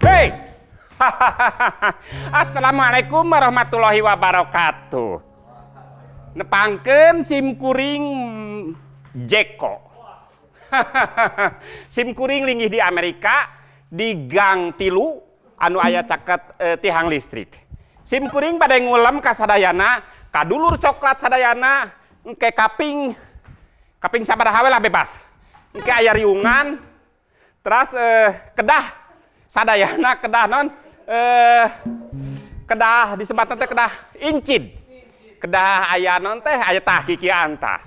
Hey. Assalamualaikum warahmatullahi wabarakatuh. Nepangkeun sim kuring Jeko. Sim kuring linggih di Amerika di Gang 3 anu aya caket tihang listrik. Sim kuring bade ngulem ka sadayana, ka dulur coklat sadayana, engke kaping kaping sabaraha we lah bebas. Engke aya riungan, terus kedah sadayana kedah non kedah disebutna teh kedah incid. Kedah aya non teh aya tah kikian tah.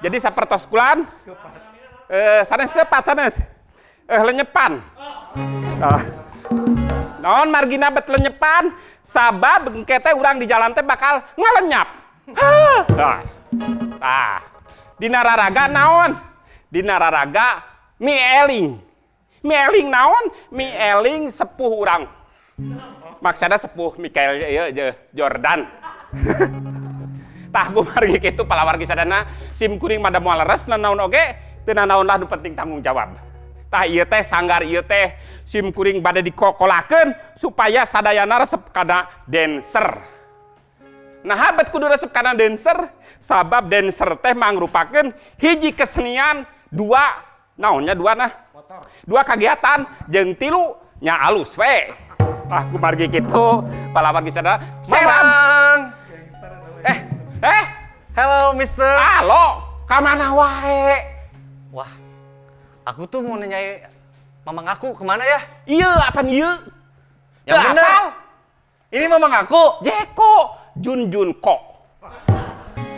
Jadi sapertos kulan sanes kepat sanes. Lenyepan. Ah. Naon margina bet lenyepan sabab engke teh urang di jalan teh bakal ngalenyap. Hah. Tah. Tah. Dina raraga naon? Dina raraga mieling. Mieling naon? Mieling sepuh urang. Maksudna sepuh Michael ieu Jordan. Tah kumargi kitu palawargi sadana sim kuring mah da moal leres nanaon oge teu nanaon lah, nu penting tanggung jawab. Tah, ieu teh sanggar ieu teh sim kuring bade dikokolakeun supaya sadayana resep kana dancer. Nah, bet kudu resep kana dancer, sabab dancer teh mangrupakeun hiji kesenian, dua naonnya, dua nah. Dua kegiatan jeung tilu nya alus we. Tah, kumargi kitu palawargi sadaya seram. Mamang. Eh, Eh, hello Mister. Halo, ka mana wae? Wah, aku tuh mau nanyain mamang aku kemana ya? Iya, apaan ieu? Yang Teu bener. apal. Ini mamang aku. Jeko, Jun Jun Ko.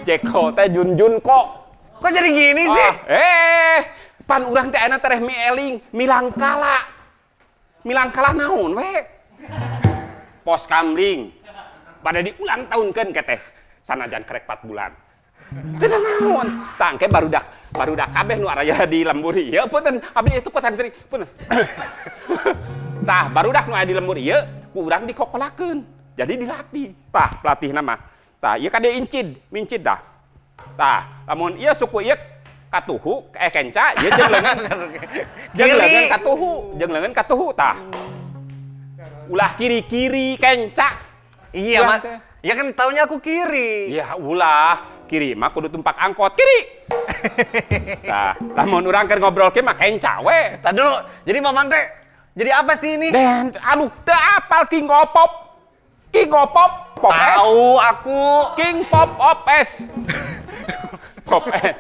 Jeko teh Jun Jun Ko. Kok jadi gini sih? Ah, eh, pan urang teh ayeuna tereh mieling milangkala. Milangkala naon we? Pos kamling. Pada diulang tahunkeun ke teh sanajan kerek 4 bulan. Teu naon. Tah engke barudak barudak kabeh nu araya di lembur ieu, punten abdi itu potan seri, punten. Tah, barudak nu aya di lembur ieu ku urang dikokolakeun. Jadi dilatih. Tah, pelatihna mah. Tah, ieu kade incid, mincid tah. Tah, lamun ieu suku ieu katuhu, eh kenca, ieu jeung leungeun. Jeung Kiri. leungeun katuhu, jeung leungeun katuhu tah. Ulah kiri-kiri kenca. Iya, Urang Mak. teh. Ya kan taunya aku kiri. Ya ulah, kiri mah kudu tumpak angkot kiri. Tah, lamun urang keur ngobrol ke mah kenca we. Tadi dulu, jadi mamang teh jadi apa sih ini? Dan aduh, teu apal King of Pop. King of Pop, Pop S. Tahu aku. King Pop of S. Pop S.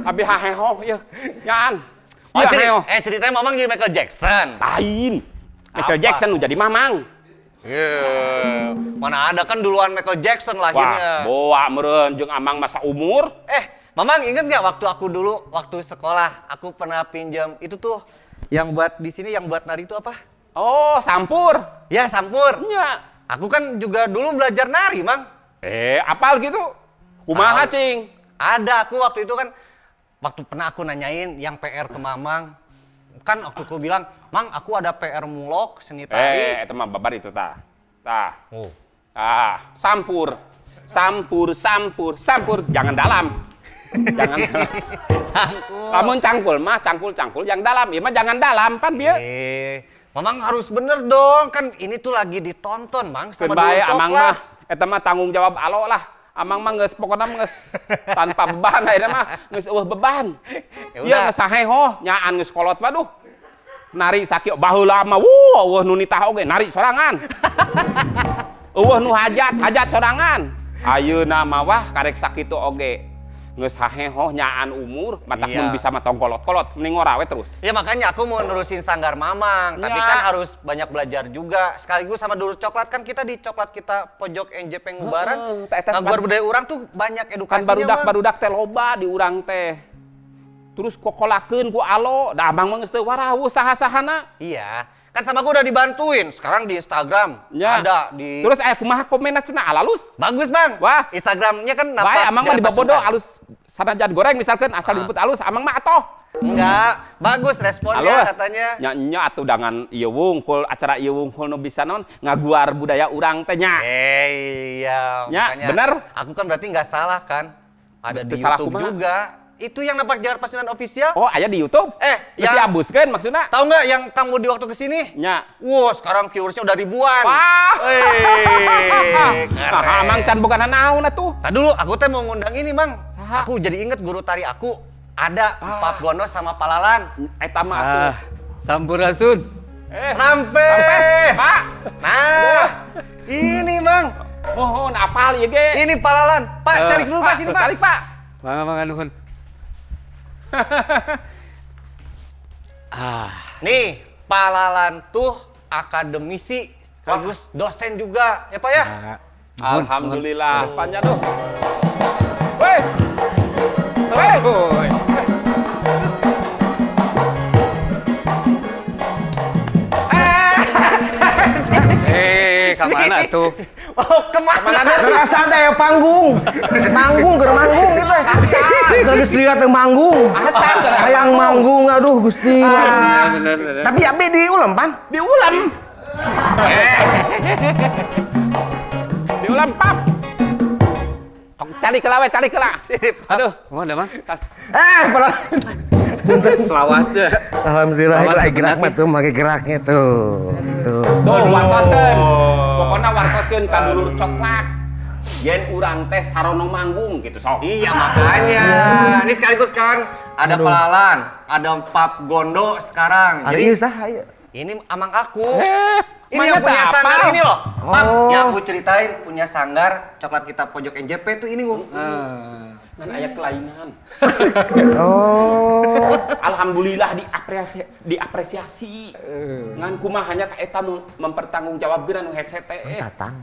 Abi haheho ieu. Nyaan. Oh, Ieu haheho. ceritanya mamang jadi Michael Jackson. Lain. Michael Apa? Jackson nu jadi mamang. Iya, mana ada, kan duluan Michael Jackson lahirnya. Wah, boa meureun jeung amang masa umur. Eh, Mamang inget nggak waktu aku dulu waktu sekolah aku pernah pinjam itu tuh yang buat di sini, yang buat nari itu apa? Oh, sampur. Ya, sampur. Nya. Aku kan juga dulu belajar nari, Mang. Eh, apal gitu? Kumaha, Tahu. cing? Ada, aku waktu itu kan waktu pernah aku nanyain yang PR ke Mamang. Kan waktu aku bilang, "Mang, aku ada PR mulok seni tari." Eh, itu mah babar itu tah. Tah. Oh. Ah, sampur. Sampur, sampur, sampur, jangan dalam. Jangan dalam. Cangkul. Lamun cangkul mah cangkul cangkul yang dalam, ieu mah jangan dalam pan bieu. Eh, Mamang harus bener dong, kan ini tuh lagi ditonton, Mang, Keun sama bae dulur amang coklat. mah eta mah tanggung jawab alo lah. Amang mah geus pokona mah geus tanpa beban ayeuna mah, geus euweuh beban. Ya Ieu udah. geus saheho nyaan geus kolot mah duh. Nari sakieu baheula mah wuh euweuh nu nitah oge nari sorangan. Euweuh nu hajat, hajat sorangan. Ayeuna mah wah karek sakitu oge. Geus haheho nyaan umur, matak Iya. mun bisa mah tong kolot-kolot, mending ngora we terus. Ya makanya aku mau nerusin sanggar Mamang, tapi Ya. kan harus banyak belajar juga. Sekaligus sama dulur coklat kan kita di coklat kita pojok NJP Ngubaran. Heeh, teh eta Ngaguar budaya urang tuh banyak Kan edukasinya, barudak Mang. Barudak teh loba di urang teh. Terus kokolakeun ku alo, da abang mah geus teu warawuh saha-sahana. Iya, kan sama aku udah dibantuin. Sekarang di Instagram Ya. ada di Terus aya kumaha komenna cenah alalus. Bagus, Bang. Wah. Instagramnya kan napak Bae amang mah Jalan dibobodo Pasukan. alus sanajan goreng misalkan asal disebut alus, amang mah atoh. Enggak, bagus responnya Alus. katanya. Nya nya atuh dangan ieu wungkul acara ieu wungkul nu bisa naon ngaguar budaya urang teh nya. Eh, iya, Ya, makanya bener. Aku kan berarti nggak salah kan? Ada di Betul, salah YouTube kumaha? juga. Itu yang napak Jalan Pasundan official. Oh, aya di YouTube? Eh, Geus yang- diambuskeun maksudna? Tahu nggak yang kamu di waktu kesini? Nya. Wah, sekarang viewersnya udah ribuan. Wah. Wih, keren. Nah, amang can boga nanaon atuh. Nah dulu aku teh mau ngundang ini, Mang. Saha? Aku jadi inget guru tari aku. Ada Pap Gono sama Palalan. Eta mah atuh. Ah, sampurasun. Eh, Rampes. Rampes, Pak. Nah, ini, Mang. Mohon apal ieu ge. Ini Palalan. Pak, cari dulu Pak sini, Pak. Calik, Pak. Mangga mangga nuhun. Ah, Nih, Palalan tuh akademisi sekaligus dosen juga, ya Pak ya? nuhun, nuhun. Alhamdulillah, panjang tuh. Weh. Weh. Oh, eh, kemana tuh? Oh, kemana? Rasa teh aya panggung. Manggung keur manggung itu. Geus lihat teh manggung. Acan cenah. Hayang manggung aduh Gusti. Iya, bener, bener. Tapi abi diulem pan. Diulam. Diulam, pap. Tong calik heula we, calik heula. Aduh. Kumaha Mang? Eh, pala. Selawasnya. Alhamdulillah Awas, lagi gerak mah tuh make geraknya tuh. Tuh. Tuh, wartoskeun. Pokona wartoskeun ka dulur coklat. Yen urang teh sarono manggung gitu sok. Iya makanya. Ini sekaligus kan ada Palalan, ada Pap Gondo sekarang. Hari Jadi ini saha ieu? ini amang aku. Eh, Ini yang mana punya teh sanggar apal? ini loh. Pap, Oh. yang aku ceritain punya sanggar coklat kita pojok NJP tuh ini, Ngung. Ah. Ngan aya kelainan. Oh. Alhamdulillah diapresiasi diapresiasi. Ngan kumaha nya ta eta mempertanggungjawabkeun anu hese teh. Tatang.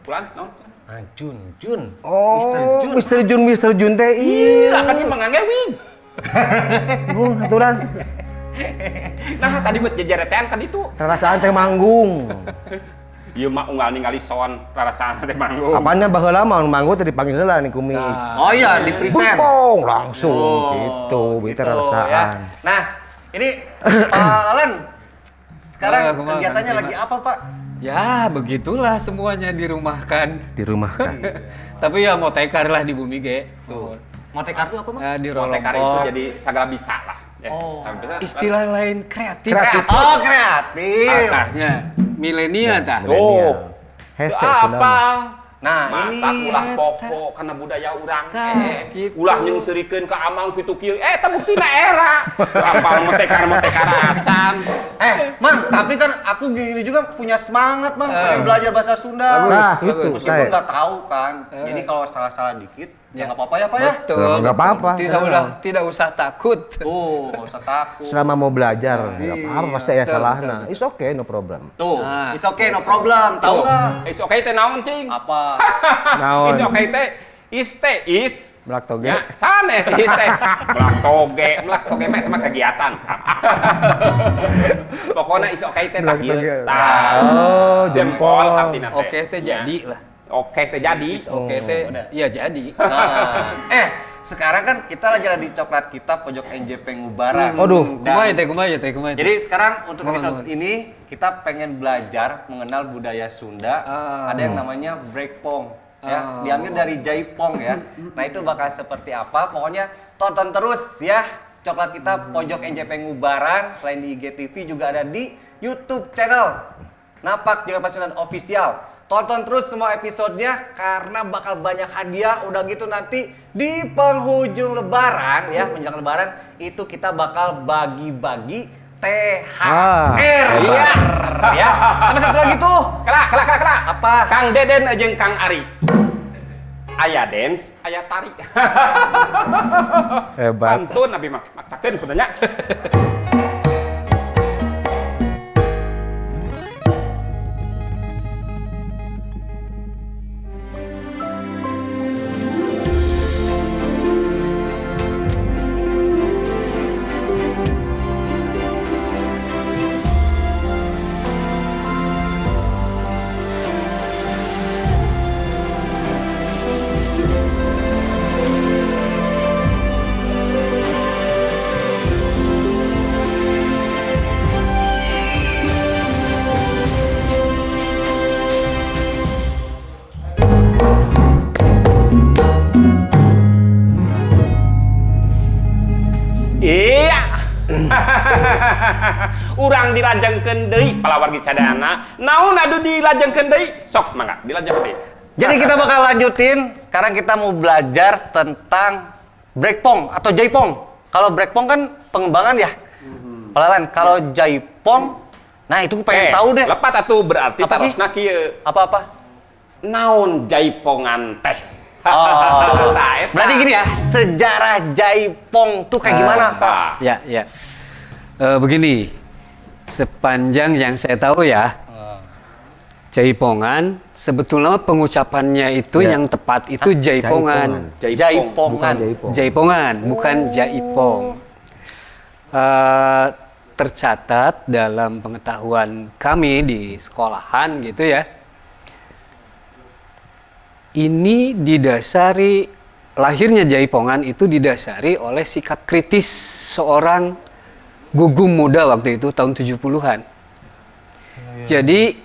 Pulang naon? Ah, Jun, Jun. Oh, Mr. Jun. Mr. Jun, Mr. Jun teh iya. Iya, kan ieu mah ngangewing. Oh, aturan. Nah, tadi buat jejeretean kan itu. Rarasaan teh manggung. Ieu mah unggal ningali sound rarasaan teh manggung. Apanya baheula mah manggung teh dipanggil heula nih kumi. Oh iya, di present. Bung, langsung Oh, gitu, gitu, gitu rarasaan. ya. Nah, ini Pak Lalan sekarang Ah, kumaha, kegiatannya Kang lagi Terima? apa, Pak? Ya, begitulah semuanya dirumahkan. Di rumah kan. Tapi ya mau tekar lah di bumi ge. Tuh. Mau tekar tuh apa, Mang? Nah, di Motekar itu Rolompok. jadi segala bisa lah. Ya, Oh. segala bisa. Istilah lain kreatif. Kreatif. Oh, kreatif. Tahnya milenial tah. Oh. Hese Teu sudah mah. apal. Nah, Matak ini ulah pokok karena budaya urang Tah, eh. gitu. Ulah nyungseurikeun ka amang kitu kieu. Eh, eta buktina era. Teu apal motekar motekar acan. Eh, Mang, tapi kan aku gini-gini juga punya semangat, Mang, pengen belajar bahasa Sunda. Bagus, Nah, bagus. itu Meskipun saya. nggak tahu kan. Jadi kalau salah-salah dikit, ya nggak apa-apa ya, Pak ya. Betul. Nggak apa-apa. Tidak usah, tidak usah takut. Tuh, nggak usah takut. Selama mau belajar, nggak apa-apa pasti aya Betul, salahna. betul, It's okay, no problem. Tuh, Nah. it's okay, no problem. Tahu nggak? Is okay teh naon cing? Apa? Naon? Is okay teh is teh is. Melak toge. Ya, sanes is teh. Melak toge, melak toge mah eta mah kegiatan. Pokoknya is okay teh tah Melak ieu. toge. Tah. Oh, jempol. artina teh. Oke teh jadi lah. Oke teh jadi. Is oke teh ya jadi. Nah, eh, sekarang kan kita lagi ada di coklat kita pojok NJP Ngubaran. Aduh. Kumaha ya teh, kumaha ya teh, kumaha. Jadi sekarang untuk Mohon, episode mohon. ini kita pengen belajar mengenal budaya Sunda. Ah. Ada yang namanya breakpong ya, diambil dari jaipong ya. Nah, itu bakal seperti apa? Pokoknya tonton terus ya. Coklat kita pojok NJP Ngubaran selain di IGTV juga ada di YouTube channel Napak Jalan Pasundan Official. Tonton terus semua episodenya karena bakal banyak hadiah. Udah gitu nanti di penghujung lebaran ya, menjelang lebaran itu kita bakal bagi-bagi THR. Ah, iya. Ya. Sama satu lagi tuh. Kelak, kelak, kelak, kelak. Apa? Kang Deden jeung Kang Ari. Aya dance, aya tari. Hebat. Pantun abi mah, maksakeun punten nya. Iya. Urang dilajengkeun deui palawargi sadayana. Naon anu dilajengkeun deui? Sok mangga dilajengkeun deui. Jadi kita bakal lanjutin. Sekarang kita mau belajar tentang breakpong atau jaipong. Kalau breakpong kan pengembangan ya. Pelalan. Kalau jaipong, nah itu pengen tahu deh. Lepat atuh berarti Apa sih? tarosna kieu. Apa-apa? Naon jaipongan teh? Oh. Tah, eta. Berarti gini ya, sejarah jaipong tuh kayak gimana, Pak? Tah. Ya, ya. Begini, sepanjang yang saya tahu ya, jaipongan sebetulnya pengucapannya itu Ya. yang tepat itu jaipongan. Jaipong. Jaipongan. Bukan jaipong. Jaipongan, bukan jaipong. Tercatat dalam pengetahuan kami di sekolahan gitu ya. Ini didasari, lahirnya jaipongan itu didasari oleh sikap kritis seorang gugum muda waktu itu tahun 70-an. Jadi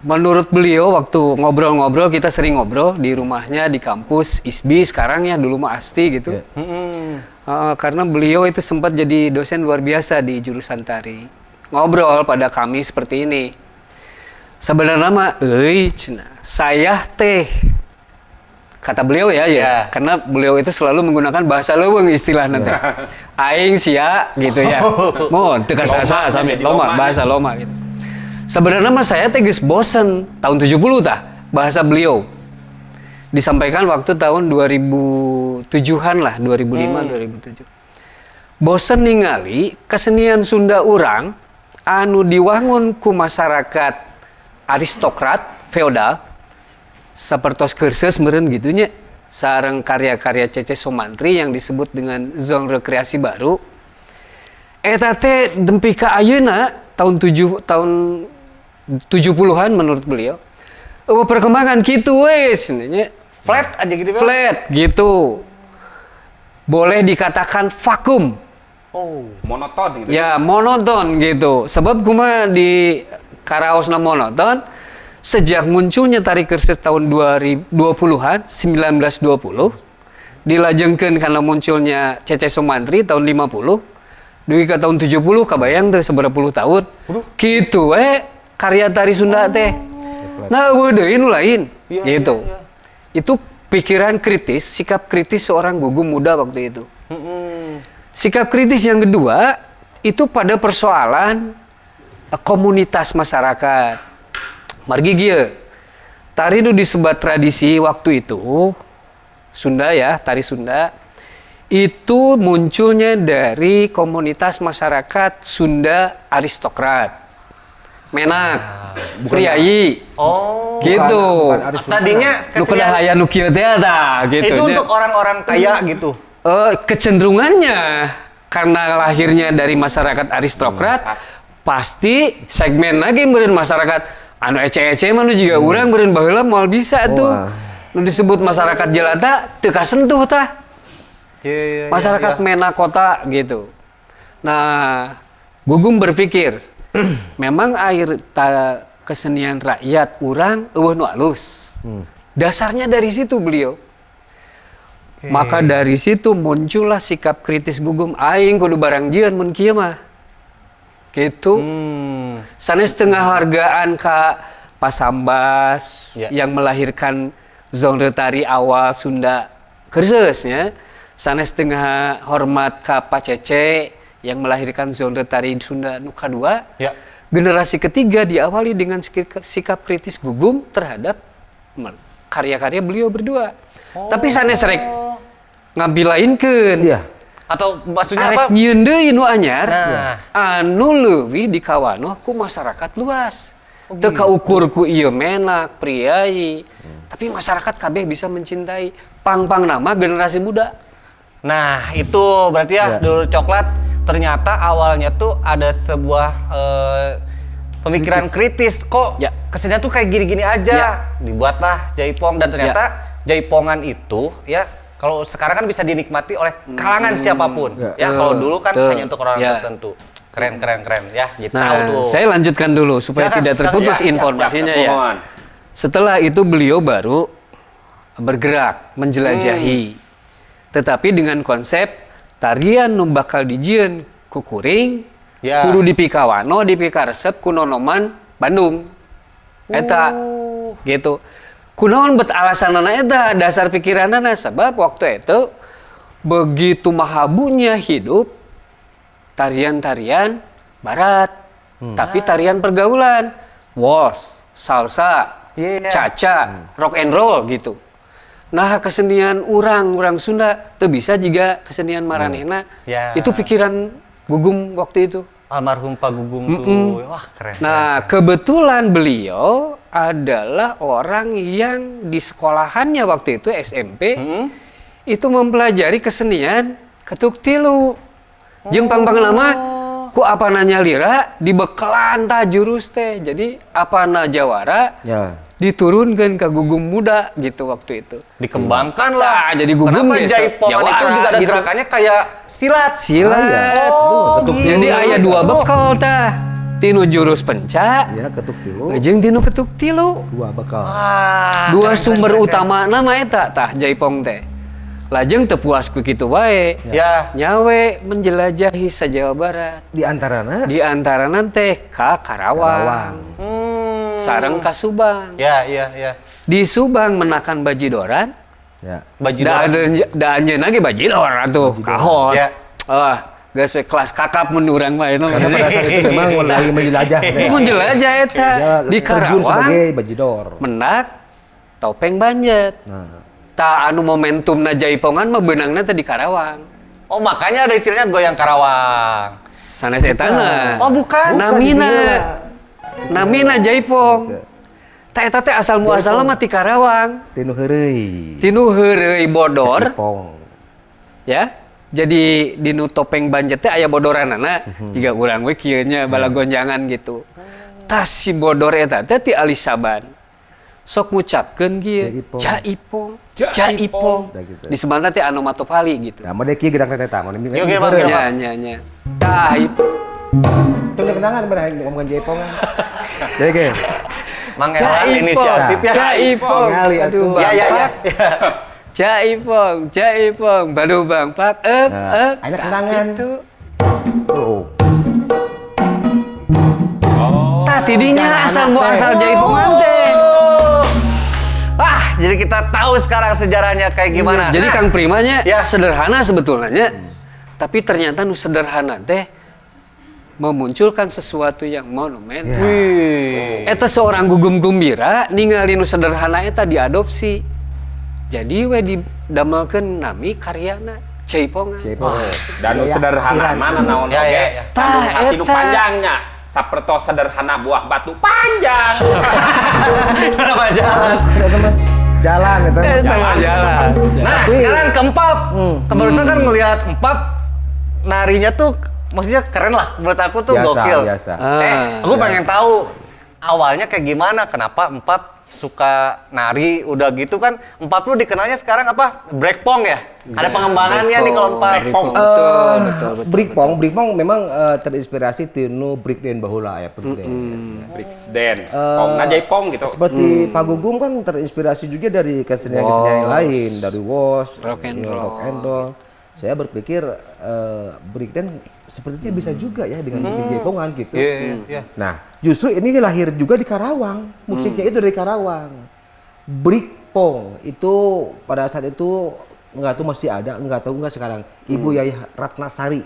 menurut beliau waktu ngobrol-ngobrol, kita sering ngobrol di rumahnya di kampus ISBI sekarang ya, dulu mah ASTI gitu. Karena beliau itu sempat jadi dosen luar biasa di jurusan tari. Ngobrol pada kami seperti ini. Sebenarnya mah euy cenah, saya teh, kata beliau ya, ya. Ya. Karena beliau itu selalu menggunakan bahasa leuweung istilah nanti. Aing sia gitu ya. Mohon teu kasasa Loma, sami jadi loma, loma. bahasa loma gitu. Sebenarnya mah saya teh geus bosen tahun 70 tah bahasa beliau. Disampaikan waktu tahun 2007-an lah, 2005 2007. Bosen ningali kesenian Sunda urang anu diwangun ku masyarakat aristokrat feodal sapertos keurseus meureun gitu nya, sareng karya-karya Cece Somantri yang disebut dengan genre kreasi baru. Eta teh dempi ka ayeuna tahun 70-an menurut beliau. Eueuh perkembangan kitu we cenah nya. Flat aja gitu, Bang? Flat gitu. Boleh dikatakan vakum. Oh. Monoton gitu. Ya, monoton gitu. Sebab kumaha di karaosna monoton sejak munculnya tari keurseus tahun 2020-an, 1920, dilajengkeun karena munculnya Cece Somantri tahun 50, dugi ka tahun 70 kabayang teh seberapa puluh tahun. Kitu we karya tari Sunda teh. Nah, eueuh deui nu lain gitu. Itu pikiran kritis, sikap kritis seorang gugum muda waktu itu. Sikap kritis yang kedua itu pada persoalan komunitas masyarakat. Margi kieu, tari nu disebat tradisi waktu itu Sunda ya, tari Sunda itu munculnya dari komunitas masyarakat Sunda aristokrat, menak, priayi, Oh. gitu. Bukan aristokrat. Tadinya Nu kedah kesenian aya nu kieu teh tah gitu. itu untuk orang-orang kaya gitu. Kecenderungannya karena lahirnya dari masyarakat aristokrat, pasti segmen lagi meureun masyarakat anu ece-ece mah nu juga urang meureun baheula moal bisa tuh. Nu disebut masyarakat jelata teu kasentuh tah. Iya, Masyarakat mena kota gitu. Nah, Gugum berpikir, memang air kesenian rakyat urang eueuh nu alus. Dasarnya dari situ beliau. Maka dari situ muncullah sikap kritis Gugum, aing kudu barang jieun mun kieu mah. Gitu. Sanes tengah hargaan ka Pasambas yang melahirkan genre tari awal Sunda keurseus nya. Sanes tengah hormat ka Pacece yang melahirkan genre tari Sunda nu kadua. Generasi ketiga diawali dengan sikap kritis Gugum terhadap karya-karya beliau berdua. Tapi sanes rek ngabilainkeun. Iya. Atau maksudnya Arek apa? nyieun deui nu anyar. Nah. Anu leuwih dikawanoh ku masyarakat luas. Teu kaukur ku ieu menak, priayi. Tapi masyarakat kabeh bisa mencintai pang-pang nama generasi muda. Nah, itu berarti ya, Ya. dulur coklat ternyata awalnya tuh ada sebuah pemikiran kritis, kok Ya. kesenian tuh kayak gini-gini aja. Ya. Dibuatlah jaipong dan ternyata jaipongan itu ya kalau sekarang kan bisa dinikmati oleh kalangan siapapun. Ya. Ya, kalau dulu kan Betul. hanya untuk orang Ya. tertentu. Keren keren keren ya, jadi Nah, tahu tuh. saya lanjutkan dulu supaya Silakan, tidak silakan. terputus Ya, informasinya siap, siap, ya. mohon. Setelah itu beliau baru bergerak menjelajahi. Tetapi dengan konsep tarian nu bakal dijieun ku kuring, Ya. kudu dipikawano, dipikaresep ku nonoman Bandung. Eta gitu. Kunaon bet alasanana eta dasar pikiranana sebab waktu itu begitu mahabunya hidup tarian-tarian barat, tapi tarian pergaulan, waltz, salsa, Yeah. caca, rock and roll gitu. Nah, kesenian urang Sunda teu bisa juga kesenian maranehna. Ya. Itu pikiran Gugum waktu itu. Almarhum Pak Gugum tuh. Wah, keren. Nah, kebetulan beliau adalah orang yang di sekolahannya waktu itu SMP itu mempelajari kesenian ketuk tilu. Jeung pang-pang nama ku apana nyalira dibekalan tah jurus teh. Jadi apana jawara Ya. diturunkan ke Gugum muda gitu waktu itu. Dikembangkan lah. Nah, jadi Gugum Kenapa biasa jaipongan jawara itu juga ada gitu. gerakannya kayak silat. Silat. Ah, iya. Oh, Ketuk gitu. Jadi aya dua bekal tah. Tinu jurus penca, Ya, ketuk tilu. jeung tinu ketuk tilu. Dua bekal. Wah, Dua keren, sumber keren, keren. utama nama eta tah jaipong teh. Lajeng teu puas ku kitu wae. Ya. Nyawe menjelajahi sa Jawa Barat. Di antarana Di antarana teh ka Karawang, Karawang. Sareng ka Subang. Ya, iya, iya. Di Subang menakan bajidoran. Ya. Baju Da da anjeun lagi bajidor atuh kahon. Ya. Ah, geus we kelas kakap mun urang mah eta mah. Karena pada saat itu memang lagi menjelajah. ya. Menjelajah eta Dia di terjun Karawang sebagai bajidor. menak topeng banjet. Nah, Ta anu momentumna jaipongan mah beunangna teh di Karawang. Oh, makanya ada istilahnya goyang Karawang. Sanes etana. Oh, bukan. Namina. Bukan, Namina jaipong. Ta eta teh asal muasalna mah ti Karawang. Tinu heureuy. Tinu heureuy bodor Pong. ya. Jadi dinu topeng banjet teh aya bodoranana jiga urang we kieu nya balagonjangan gitu. Tas si bodor eta teh ti Alisaban. Sok ngucapkeun kieu, Jaipong. jaipong, jaipong. Nah, gitu. Di sebenarnya teh anomatopali gitu. Nah, model kieu gerak teh eta, mun Yuk, yuk, Bang, yuk. Nya nya nya. Tah, Tong kenangan pada ngomongin jaipongan. Jadi ge. Mang Elan inisiatif ya. Jaipong. Ningali Aduh, atuh. Bang Ya, ya, ya. Pak. Jaipong, Jaipong, baru Bang Pak. Ep, Nah, ep. ayeuna Tah, kenangan. Gitu. Oh. Tah tidinya asal muasal jaipongan teh. Oh. Ah, jadi kita tahu sekarang sejarahnya kayak gimana. Jadi Nah, Kang Primanya Ya. sederhana sebetulnya, tapi ternyata nu sederhana teh memunculkan sesuatu yang monumen. Ya. Wih. Eta seorang Gugum Gumbira ningali nu sederhana eta diadopsi. Jadi we didamelkeun nami karyana Jaipongan. Jaipong. Dan nu Ya, sederhana akhiran. mana naon Ya, oge. ya, ya. Kandung hati nu Tah, eta. panjangnya. Sapertos sederhana buah batu panjang. Kenapa jalan? Eta mah Jalan eta. mah. Eta mah jalan. Nah, Tapi- sekarang ke Empap. Kebarusan kan ngelihat Empap narinya tuh maksudnya keren lah menurut aku tuh Biasa, gokil. biasa. Aku pengen tahu awalnya kayak gimana, kenapa Empap suka nari udah gitu kan Empap tuh dikenalnya sekarang apa? Breakpong ya? Ada pengembangannya nih kalau Empap. Breakpong. Betul, betul, betul. Breakpong, breakpong memang terinspirasi tinu breakdance baheula ya breakdance. Bricks dance. Pongna jaipong gitu. Seperti Pak Gugum kan terinspirasi juga dari kesenian-kesenian yang lain, dari waltz, Rock and ya, roll. rock and roll. Saya berpikir breakdance sepertinya bisa juga ya dengan musik jaipongan gitu. Iya, iya, iya. Nah, justru ini lahir juga di Karawang. Musiknya itu dari Karawang. Breakpong itu pada saat itu nggak tahu masih ada, nggak tahu nggak sekarang. Ibu Yai Ratnasari,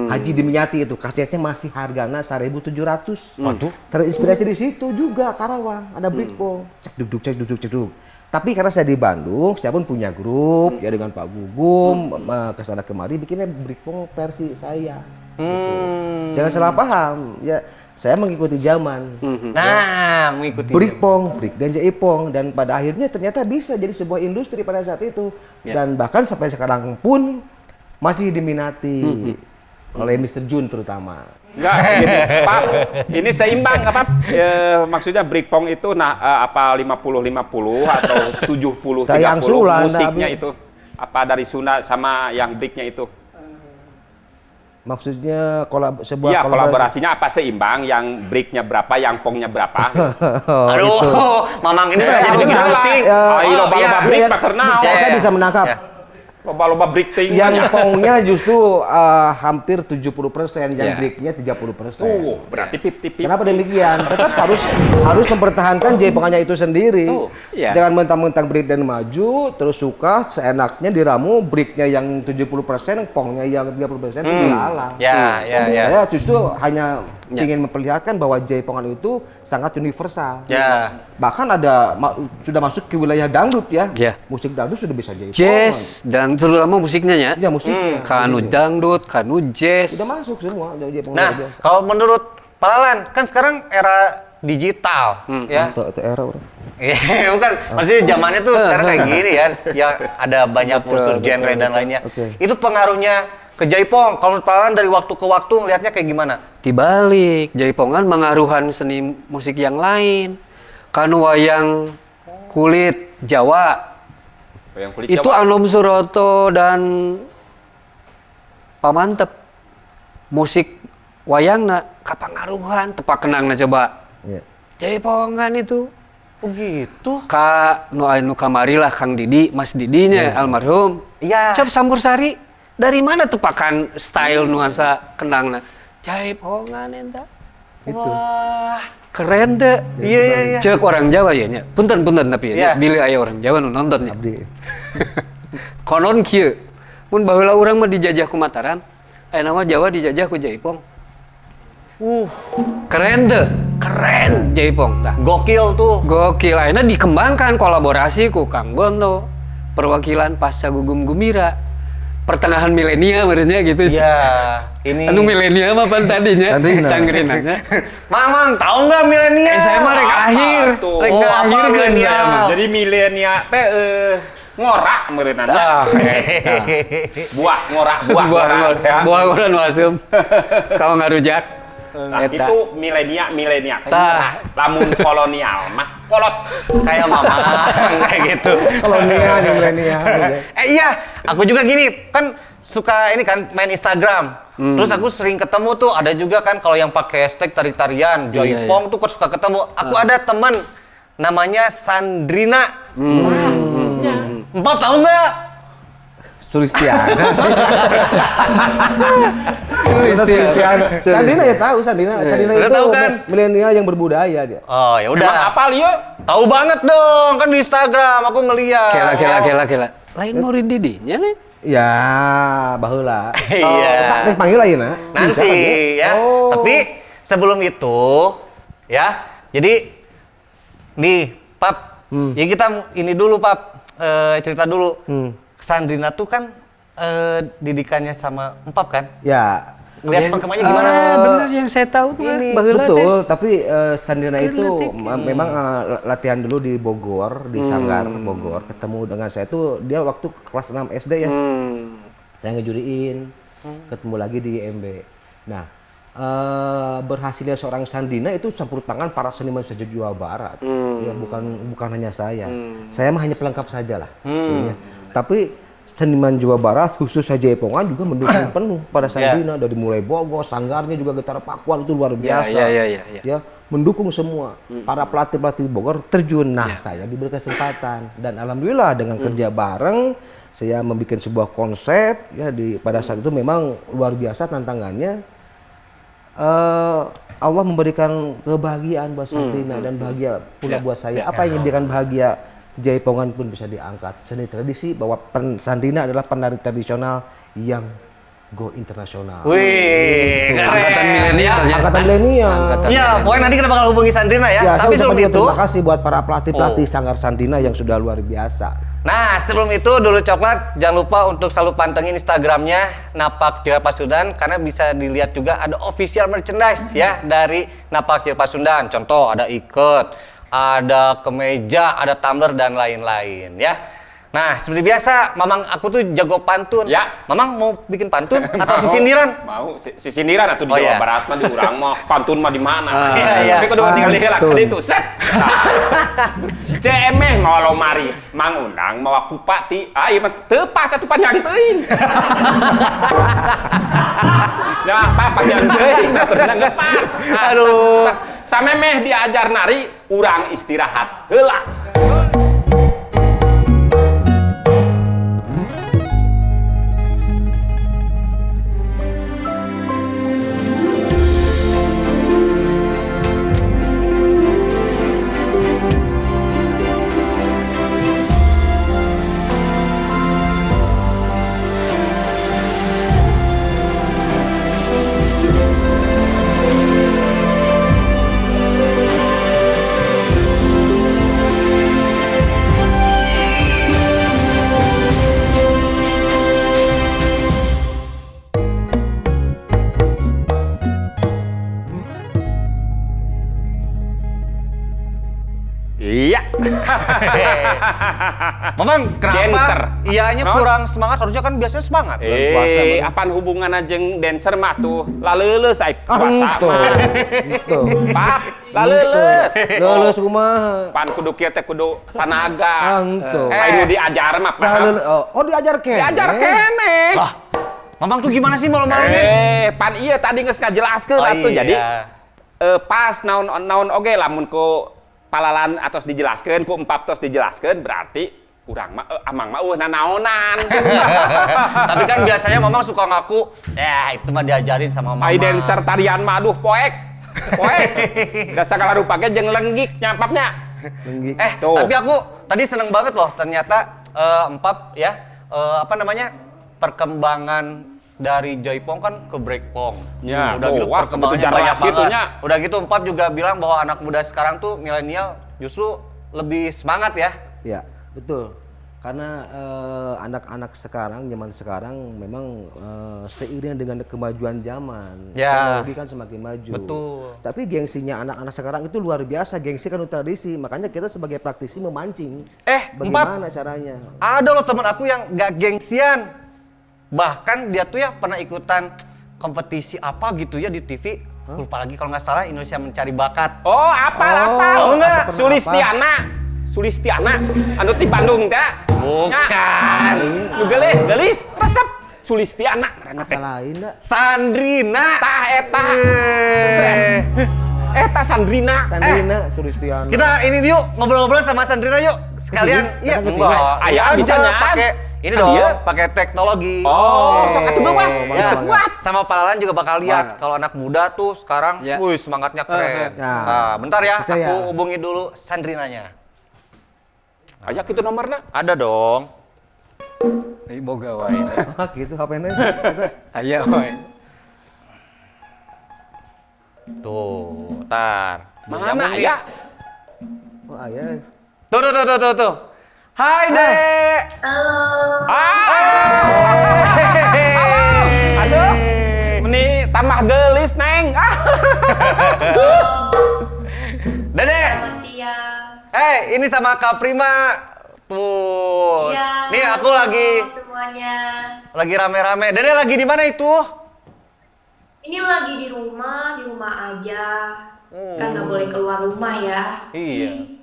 Haji Dimyati itu kasetnya masih hargana 1.700. Waduh. Terinspirasi di situ juga Karawang, ada breakpong. Cek duduk, cek duduk, cek duduk. Tapi karena saya di Bandung, saya pun punya grup ya dengan Pak Gugum ke sana kemari bikinnya Breakpong versi saya. Gitu. Jangan salah paham, ya saya mengikuti zaman. Nah, mengikuti. Breakpong, break dan jaipong, dan pada akhirnya ternyata bisa jadi sebuah industri pada saat itu. Dan bahkan sampai sekarang pun masih diminati oleh Mr. Jun terutama. Enggak, gini, Pak, ini seimbang apa? Maksudnya breakpong itu nah apa 50-50 atau 70-30 Tayang Sulanda, musiknya Abi. Itu apa dari Sunda sama yang breaknya itu? Maksudnya sebuah Iya, kolaborasinya apa seimbang, yang breaknya berapa, yang pongnya berapa? Oh, Aduh, itu. Mamang ini suka jadi bikin Salah. pusing. Ya. Ayo loba-loba iya. break Iya, mah karena saya bisa menangkap. Ya. Loba-loba break ting. Yang pongnya justru hampir 70%, yang breaknya 30%. Tuh, berarti 50-50. Kenapa demikian? Tetap harus harus mempertahankan jaipongannya itu sendiri. Tuh, iya. Jangan mentang-mentang break dan maju, terus suka seenaknya diramu breaknya yang 70%, pongnya yang 30% itu salah. Ya, ya, ya. Saya justru hanya ingin memperlihatkan bahwa jaipongan itu sangat universal. Ya. Bahkan ada sudah masuk ke wilayah dangdut ya. Ya. Musik dangdut sudah bisa jaipongan. Jazz dan terutama musiknya ya. Ya musiknya. Kanu Musiknya. dangdut, kanu jazz. Sudah masuk semua jaipongan Nah, luar biasa. kalau menurut Pak Lalan, kan sekarang era digital, ya. Atau era orang. Iya, bukan. Maksudnya zamannya tuh sekarang kayak gini ya. Ya ada banyak unsur genre dan lainnya. Oke. Itu pengaruhnya ke Jaipong. Kalau menurut Pak Lalan dari waktu ke waktu ngelihatnya kayak gimana? Dibalik, jaipongan mengaruhan seni musik yang lain. Kanu wayang kulit Jawa. Wayang kulit Itu Jawa. Anom Suroto dan Pamantep. Musik wayangna kapangaruhan tepak kenangna coba. Iya. Jaipongan itu. Oh gitu. Ka nu anu kamari lah Kang Didi, Mas Didinya almarhum. Iya. Coba campur sari. Dari mana tepakan style nuansa kendangna? Jaipongan eta. Itu. Wah. Keren teh. Iya, iya, iya. Cek orang Jawa ya nya. Punten punten tapi Iya. ya. Bilih aya orang Jawa nu nonton nya. Abdi. Konon kieu. Mun baheula urang mah dijajah ku Mataram, ayeuna mah Jawa dijajah ku Jaipong. Keren teh. Keren Jaipong tah. Gokil tuh. Gokil, akhirnya dikembangkan kolaborasi ku Kang Bonto, perwakilan pasca Gugum Gumira, pertengahan milenial merenya gitu. Iya, ini. Anu milenial mah pan tadinya, Sandrina. sangrinanya. Mamang, tahu nggak milenial? Saya mah rek Apa akhir, tuh? rek Oh, apa akhir kan milenial? saya mah. Jadi milenial teh ngorak meureunana. Tah, Buah ngorak, buah buah ngorak. Ya. buah buah nu asem. Kau ngarujak. Nah, Eta. itu milenial milenial. Tah. Lamun kolonial mah kolot. Kayak Mamang kayak gitu. Kolonial yang milenial. Ya. Iya, aku juga gini, kan suka ini kan main Instagram. Terus aku sering ketemu tuh ada juga kan kalau yang pakai hashtag tari-tarian, Iya, Jaipong tuh suka ketemu. Aku ada temen namanya Sandrina. Empat tahu nggak? Sulistiana. Sulistiana. Sandrina ya tahu Sandrina. Sandrina Udah itu tahu kan? milenial yang berbudaya dia. Oh ya Emang udah. apal ieu? Tahu banget dong, kan di Instagram aku ngeliat. Kela kela kela kela. Lain murid didinya nih. Ya, baheula. Iya. Pak, teh panggil ayeuna. Nanti Bisa kan ya? ya. Oh. Tapi sebelum itu ya, jadi nih, Pap. Ya kita ini dulu, Pap. Cerita dulu. Sandrina tuh kan didikannya sama Empap kan? Ya. Ngeliat Yang- perkembangannya gimana? Ah, bener yang saya tahu mah Ini. baheula teh. Betul, tapi Sandrina itu teh. memang latihan dulu di Bogor, di Sanggar Bogor, ketemu dengan saya itu dia waktu kelas 6 SD ya. Saya ngejuriin, ketemu lagi di IMB. Nah, berhasilnya seorang Sandrina itu campur tangan para seniman sejak Jawa Barat. Ya, bukan bukan hanya saya. Saya mah hanya pelengkap saja lah. Ya. Tapi seniman Jawa Barat khususnya Jaipongan juga mendukung penuh pada Sandrina dari mulai Bogor, Sanggarnya juga Getar Pakuan itu luar biasa. Ya. Ya, mendukung semua. Para pelatih-pelatih Bogor terjun. Nah, saya diberi kesempatan dan alhamdulillah dengan kerja bareng saya membuat sebuah konsep ya di pada saat itu memang luar biasa tantangannya. Allah memberikan kebahagiaan buat Sandrina dan bahagia pula buat saya. Apa yang dijadikan bahagia Jaipongan pun bisa diangkat. Seni tradisi bahwa Sandrina adalah penari tradisional yang go internasional. Wih, keren. Angkatan milenial Milenial ya. Angkatan milenial. Iya, pokoknya nanti kita bakal hubungi Sandrina ya. Ya, Tapi saya sebelum ucapkan itu, terima kasih buat para pelatih-pelatih Sanggar Sandrina yang sudah luar biasa. Nah, sebelum itu dulu coklat jangan lupa untuk selalu pantengin Instagramnya Napak Tilar Pasundan karena bisa dilihat juga ada official merchandise ya dari Napak Tilar Pasundan. Contoh ada iket, ada kemeja, ada tumbler dan lain-lain ya. Nah, seperti biasa, Mamang aku tuh jago pantun. Ya. Mamang mau bikin pantun atau sisindiran? Mau sisindiran atuh di Oh, Jawa iya. Barat mah di urang mah pantun mah di mana. Iya, iya. Tapi kudu ningali heula ka Pantun. ditu. Set. CMeh mawa lomari, mangundang mawa kupati. Ah ieu mah teu pas atuh panjang teuing. Ya, apa panjang teuing atuh geus pas. Aduh. Samemeh diajar nari, urang istirahat heula. Iya. Mamang, kenapa? Dancer. Iyanya Naon? kurang semangat, harusnya kan biasanya semangat. Puasa, Eh, Bang. apaan hubunganna jeung dancer mah tuh? Laleuleus ai Ah, puasa henteu. mah. Henteu. Pap, laleuleus. Leuleus kumaha? Pan kudu kieu teh kudu tanaga. Ah, henteu. Ai nu diajar mah paham. Oh, diajar keneh. Diajar keneh. Lah, Mamang tuh gimana sih malu-maluin? Eh, pan iya tadi geus ngajelaskeun Oh, atuh. iya. Jadi pas naon naon oge lamun ku palalan atos dijelaskeun ku empap tos dijelaskeun berarti urang mah amang mah eueuh nanaonan. Tapi kan biasanya Mamang suka ngaku, ya itu mah diajarin sama Mama. Ai dancer tarian mah aduh poek. Poek. Da sagala rupa ge jeung lenggik nyampapnya. Lenggik. Tuh. Tapi aku tadi seneng banget loh ternyata empap ya, apa namanya? Perkembangan dari Jaipong kan ke breakpong. Ya, udah tuh, gitu wah, perkembangannya begitu banyak jaras gitu, banget. nya. Udah gitu Empap juga bilang bahwa anak muda sekarang tuh milenial justru lebih semangat ya. Ya, betul. Karena anak-anak sekarang, zaman sekarang memang seiring dengan kemajuan zaman, Ya. teknologi kan semakin maju. Betul. Tapi gengsinya anak-anak sekarang itu luar biasa, gengsi kan tradisi. Makanya kita sebagai praktisi memancing. Empap. Bagaimana caranya? Ada loh teman aku yang gak gengsian. Bahkan dia tuh ya pernah ikutan kompetisi apa gitu ya di TV. Lupa lagi kalau nggak salah Indonesia Mencari Bakat. Oh, apal apal. Oh, enggak. Sulistiana. Sulistiana anu ti Bandung teh. Bukan. Nu geulis, geulis, resep. Sulistiana ngaranna teh. Salahin dah. Sandrina. Tah eta. Eh. Eta Sandrina. Sandrina, Sulistiana. Kita ini yuk ngobrol-ngobrol sama Sandrina yuk. Sekalian. Kesini? Iya, Datang ke sini? enggak. Aya, Iya, bisa bisa nyan. pakai ini Kan dong, dia. pakai teknologi. Oh, sok atuh beuat. Ya. Geus kuat. Sama Palalan juga bakal lihat Wah. kalau anak muda tuh sekarang, Ya. wih semangatnya keren. Ya. Nah, bentar ya, Percaya. aku hubungi dulu Sandrinanya. Aya kitu nomorna. Ada dong. Ih, boga wae. Ah, gitu HP-nya. Aya wae. Tuh, tar. Mana aya? Oh, aya. Tuh, tuh, tuh, tuh, tuh, tuh. Hai, Dek. Halo. Ah. Aduh. Meni tambah geulis, Neng. Ah. Dede. Selamat siang. Hey, ini sama Kak Prima. Tuh. Iya. Nih aku halo lagi semuanya. lagi rame-rame. Dede lagi di mana itu? Ini lagi di rumah aja. Kan nggak boleh keluar rumah ya. Iya.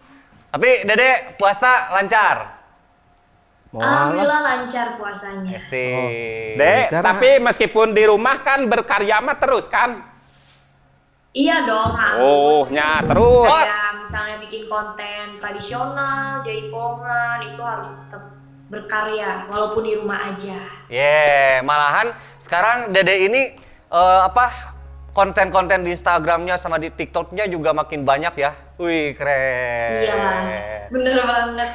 Tapi Dede puasa lancar. Mau alah. Alhamdulillah lancar puasanya. Asik. Dek, Lancar, tapi meskipun di rumah kan berkarya mah terus kan? Iya dong harus. Oh, nya terus. Kayak misalnya bikin konten tradisional, jaipongan itu harus tetap berkarya walaupun di rumah aja. Yeah, malahan sekarang Dede ini apa konten-konten di Instagramnya sama di TikToknya juga makin banyak ya. Wih, keren. Iya lah, bener banget.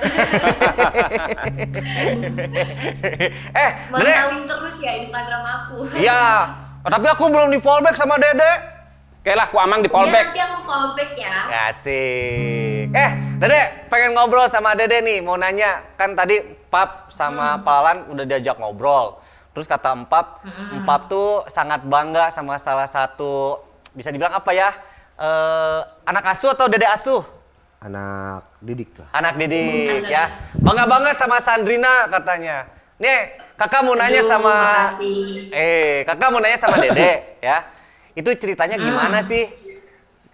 Dede. Mantauin terus ya Instagram aku. Iya, tapi aku belum di fallback sama Dede. Oke lah, ku Amang di Ya, fallback. nanti aku fallback ya. Asik. Eh, Dede pengen ngobrol sama Dede nih, mau nanya. Kan tadi Pap sama Palan udah diajak ngobrol. Terus kata Empap, Empap tuh sangat bangga sama salah satu, bisa dibilang apa ya? Anak asuh atau dede asuh? Anak didik lah. Anak didik ya. Bangga banget sama Sandrina katanya. Nih, kakak mau nanya Aduh, sama makasih. Kakak mau nanya sama Dede ya. Itu ceritanya gimana sih?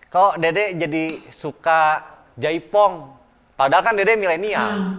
Kok Dede jadi suka jaipong? Padahal kan Dede milenial.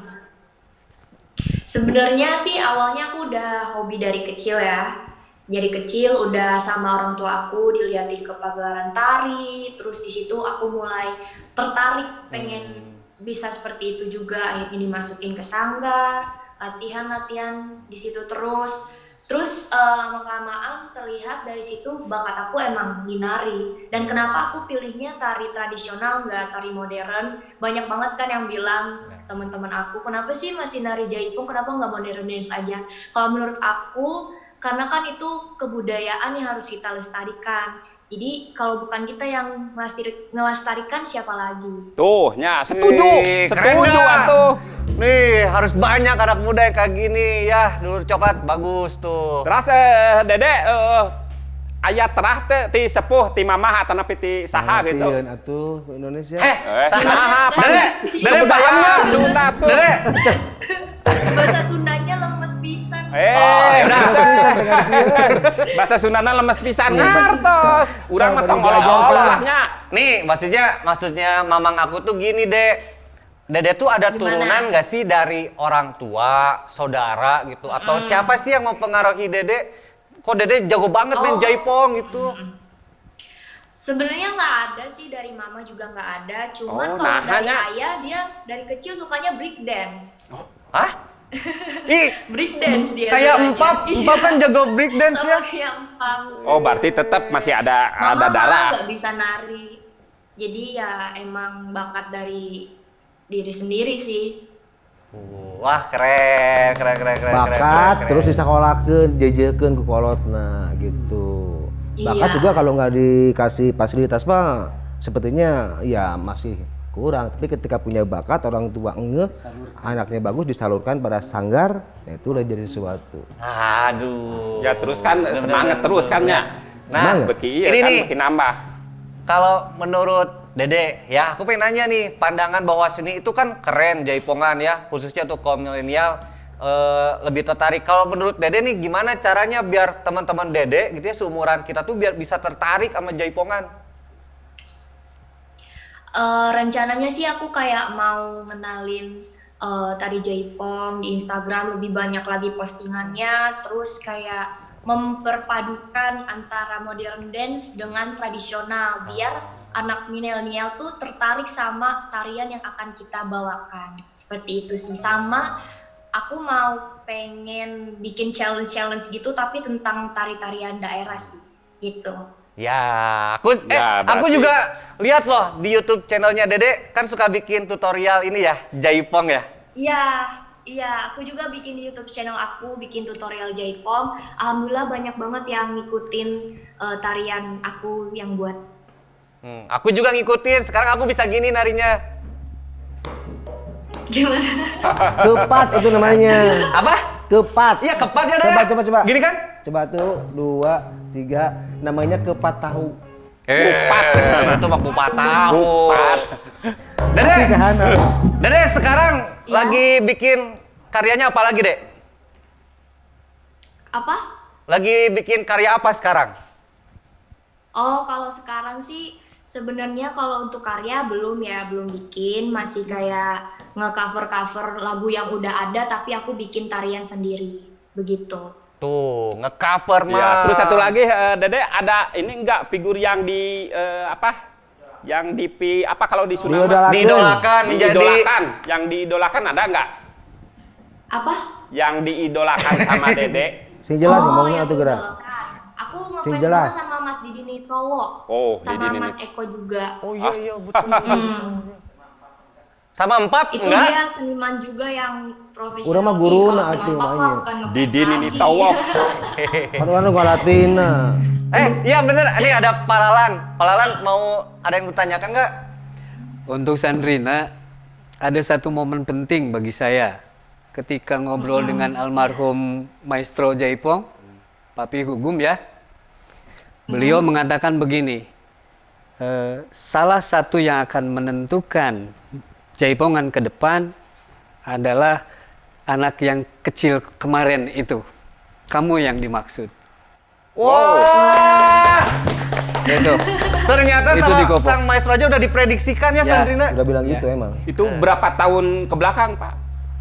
Sebenarnya sih awalnya aku udah hobi dari kecil ya. Dari kecil udah sama orang tua aku diliatin ke pagelaran tari, terus di situ aku mulai tertarik pengen bisa seperti itu juga. Akhirnya dimasukin ke sanggar, latihan-latihan di situ terus. Terus lama-kelamaan terlihat dari situ bakat aku emang di nari. Dan kenapa aku pilihnya tari tradisional nggak tari modern? Banyak banget kan yang bilang teman-teman aku, kenapa sih masih nari jaipong, kenapa nggak modern dance aja? Kalau menurut aku, karena kan itu kebudayaan yang harus kita lestarikan. Jadi kalau bukan kita yang ngelestarikan, siapa lagi? Tuh, nya setuju. Ih, keren Setuju nggak? atuh. Nih, harus banyak anak muda yang kayak gini ya. Dulur coklat bagus tuh. Terus Dede aya terah teh ti sepuh ti mamah atanapi ti saha gitu. Ngertieun atuh Indonesia. Saha Dede, Dede paham nggak? Sunda tuh. Dede, Bahasa Sundanya lemes pisan. Oh, ya udah. Bahasa Sundana lemes pisan ngartos. Urang mah tong Belajar, olah-olah Pak. lah nya. Nih, maksudnya mamang aku tuh gini, Dek. Dede tuh ada Gimana? turunan nggak sih dari orang tua, saudara gitu, atau siapa sih yang mempengaruhi Dede? Kok Dede jago banget main Oh. jaipong gitu? Sebenarnya nggak ada sih, dari mama juga nggak ada. Cuman Oh, kalau nah, dari ayah, dia dari kecil sukanya break dance. Hah? Ih, Break dance dia. kayak sukanya. Empap, Iya. Empap kan jago break dance Sama ya. kayak Empap. Oh, berarti tetap masih ada Mama ada malah darah. nggak bisa nari. Jadi ya emang bakat dari diri sendiri sih. Wah, keren, keren, keren, keren, Bakat keren, keren. terus disekolahkeun, jejekeun ku kolotna gitu. Bakat Iya. juga kalau nggak dikasih fasilitas mah sepertinya ya masih kurang. Tapi ketika punya bakat, orang tua ngeh, anaknya bagus disalurkan pada sanggar, nah itu udah jadi sesuatu. Aduh. Ya terus kan Bener, semangat bener, terus kan bener. nya. Nah, Semangat. Beki iya ini kan nih, beki nambah. kalau menurut Dede, ya aku pengen nanya nih, pandangan bahwa seni itu kan keren jaipongan ya, khususnya untuk kaum milenial lebih tertarik. Kalau menurut Dede nih, gimana caranya biar teman-teman Dede gitu ya, seumuran kita tuh biar bisa tertarik sama jaipongan? Rencananya sih aku kayak mau ngenalin tari jaipong di Instagram lebih banyak lagi postingannya, terus kayak memperpadukan antara modern dance dengan tradisional biar anak milenial tuh tertarik sama tarian yang akan kita bawakan. Seperti itu sih. Sama aku mau pengen bikin challenge-challenge gitu tapi tentang tari-tarian daerah sih gitu. Ya, aku Ya, aku berarti- juga lihat loh di YouTube channelnya Dede kan suka bikin tutorial ini ya, jaipong ya. Iya, iya, aku juga bikin di YouTube channel aku, bikin tutorial jaipong. Alhamdulillah banyak banget yang ngikutin tarian aku yang buat. Aku juga ngikutin. Sekarang aku bisa gini narinya. Gimana? Kepat itu namanya. Apa? Kepat. Iya, kepat ya, Dede. Coba, coba, coba. Gini kan? Coba tuh, 2, 3, namanya kepat tahu. Kupat. Itu mah kupat tahu. Kupat. Dede, Kahana. Dede sekarang Iya. lagi bikin karyanya apa lagi, Dek? Apa? Lagi bikin karya apa sekarang? Oh, kalau sekarang sih sebenarnya kalau untuk karya belum ya, belum bikin, masih kayak nge-cover-cover lagu yang udah ada tapi aku bikin tarian sendiri. Begitu. Tuh, nge-cover mah. Ya, terus satu lagi Dede ada ini enggak figur yang di apa? Yang di apa kalau di Sunda mah? Diidolakan. Diidolakan menjadi Diidolakan. Yang diidolakan ada enggak? Apa? Yang diidolakan sama Dede. Sing jelas oh, ngomongnya yang atuh geura. diidolakan. Aku Sing ngefans jelas. banget sama Mas Didi Nitowo. Oh, sama Didi Mas Eko juga. Oh iya iya betul. Hmm. Sama Empap Itu enggak? dia seniman juga yang profesional. Urang mah Ih, guruna kalau sama atuh Papa mah bukan ngefans Didi nini lagi. tawok. Kan urang ngalatina. Iya bener, ini ada Palalan. Palalan mau ada yang ditanyakan nggak? Untuk Sandrina, ada satu momen penting bagi saya. Ketika ngobrol dengan almarhum Maestro Jaipong, Papi Gugum ya. Beliau mengatakan begini, salah satu yang akan menentukan Jaipongan ke depan adalah anak yang kecil kemarin itu. Kamu yang dimaksud. Wah, Gitu. ternyata Itu sama di Kopok. sang maestro aja udah diprediksikan ya, Ya. Sandrina. Udah bilang gitu emang. Itu berapa tahun ke belakang, Pak?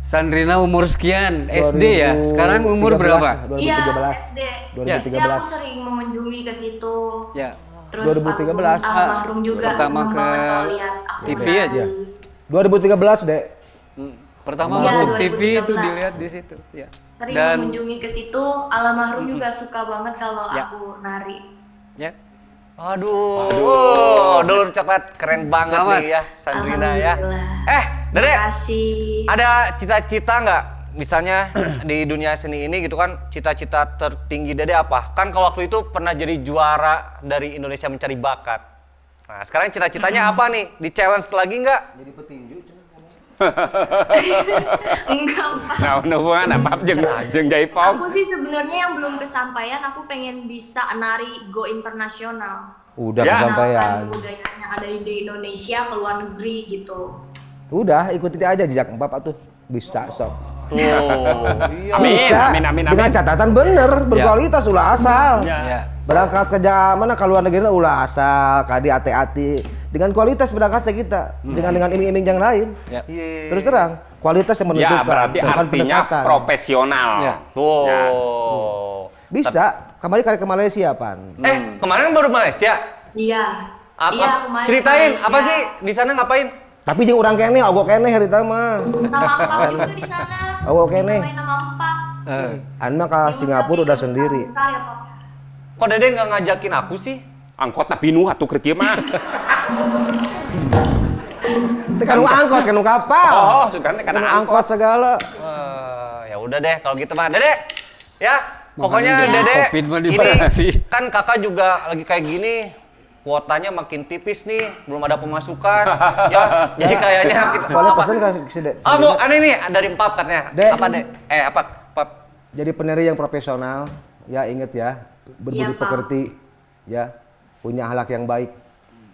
Sandrina umur sekian, SD ya. Sekarang umur 2013, berapa? Iya, 2013. SD. 2013. SD aku sering mengunjungi ke situ. Ya. Terus 2013. almarhum juga Pertama seneng ke banget kalau lihat aku TV nari. aja. 2013, Dek. Pertama Iya, masuk TV itu 2013. dilihat di situ. Ya. Sering Dan mengunjungi ke situ, almarhum juga suka banget kalau Ya. aku nari. ya. Aduh, dulur coklat keren banget Selamat. nih ya, Sandrina ya. Alhamdulillah. Dede, Makasih. ada cita-cita nggak? Misalnya di dunia seni ini gitu kan, cita-cita tertinggi Dede apa? Kan kalau waktu itu pernah jadi juara dari Indonesia Mencari Bakat. Nah, sekarang cita-citanya apa nih? Di challenge lagi nggak? Jadi petinju. Enggak, Pak. Nah, hubungan apa jeung jeung Jaipong? Aku sih sebenarnya yang belum kesampaian, aku pengen bisa nari go internasional. Udah Ya. kesampaian. Kenalkan budayanya ada di Indonesia ke luar negeri gitu. Udah, ikuti aja jejak Bapak tuh. Bisa sok. Tuh, iya. Amin, Bisa. amin, amin, Dengan amin. catatan bener, berkualitas ulah asal. Ya. Berangkat ke mana ke luar negeri ulah asal, kadi ati-ati. Dengan kualitas berangkatnya kita, dengan iming-iming yang lain. Ya. Iya. Terus terang, kualitas yang menentukan, Ya, berarti bukan artinya pendekatan. profesional. Ya. Tuh. Ya. Bisa, kemarin kali ke Malaysia, Pan. Kemarin baru Malaysia. Iya. Iya, kemarin Ceritain ke Malaysia. apa sih di sana ngapain? Tapi jeung urang keneh, ogok keneh harita mah. Sama Empap juga di sana. Oh, oke nih. Main sama Empap. Anu mah ke Singapura udah sendiri. Besar ya, Pap. Kok Dede nggak ngajakin aku sih? Angkot pinuh atuh keur kieu mah. Teu kanu angkot, kanu kapal. Oh, sugan teh kana Kanu angkot segala. Ya udah deh kalau gitu mah Dede. Ya, pokoknya Makanya Dede Covid mah ini dibatasi. kan kakak juga lagi kayak gini. Kuotanya makin tipis nih, belum ada pemasukan. Ya, jadi kayaknya kita Boleh apa? pesan ke si Dek? Ah, mau aneh nih dari Empap katanya. Dek. Apa, Dek? Apa? Pap. Jadi penari yang profesional, ya inget ya, berbudi Iya, Pak. pekerti, ya, punya akhlak yang baik,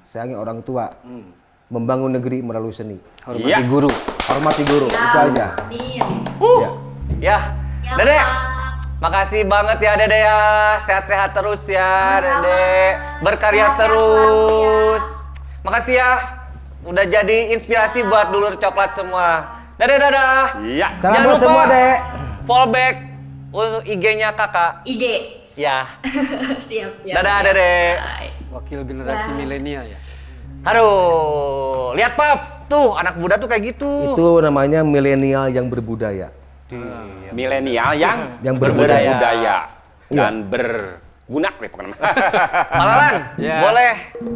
sayangi orang tua, membangun negeri melalui seni, Hormati Iya. guru. hormati guru, Ya, itu aja. Amin. Ya. Ya. Ya, Dede. Pak. Makasih banget ya Dede ya. Sehat-sehat terus ya Sama-sama. Dede. Berkarya Sehat-sehat terus. selalu Makasih ya. Udah jadi inspirasi buat dulur coklat semua. Dadah dadah. Iya. Salam Jangan buat lupa semua, Dek. Follow back untuk IG-nya kakak. IG. Ya. Siap, siap. Dadah siap. Dede. Bye. Wakil generasi milenial ya. Aduh, lihat Pap. Tuh, anak muda tuh kayak gitu. Itu namanya milenial yang berbudaya. Milenial yang Yang berbudaya. berbudaya dan berguna deh pokoknya. Palalan, Ya. boleh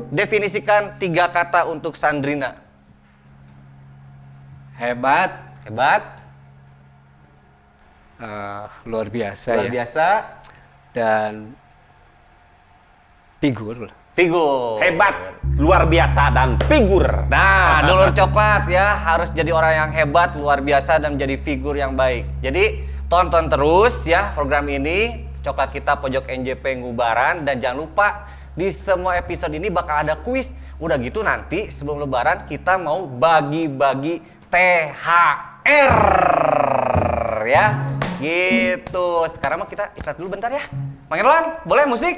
definisikan 3 kata untuk Sandrina. Hebat, Hebat, luar biasa luar ya. biasa, Dan figur lah. figur. Hebat, luar biasa dan figur. Nah, dulur coklat ya harus jadi orang yang hebat, luar biasa dan menjadi figur yang baik. Jadi tonton terus ya program ini Coklat Kita Pojok NJP Ngubaran dan jangan lupa di semua episode ini bakal ada kuis. Udah gitu nanti sebelum lebaran kita mau bagi-bagi THR ya. Gitu. Sekarang mah kita istirahat dulu bentar ya. Mang Erlan, boleh musik?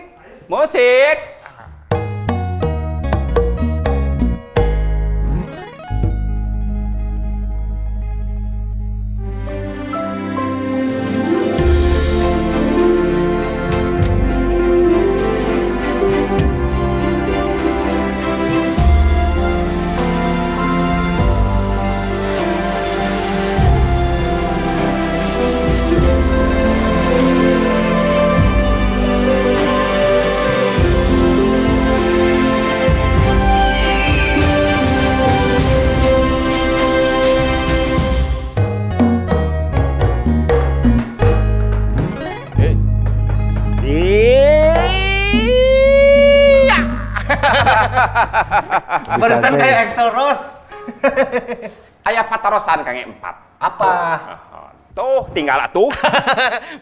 Musik. Bye. Barusan santai. kayak Axl Rose. Aya patarosan kang empat. Apa? Tuh, tinggal atuh.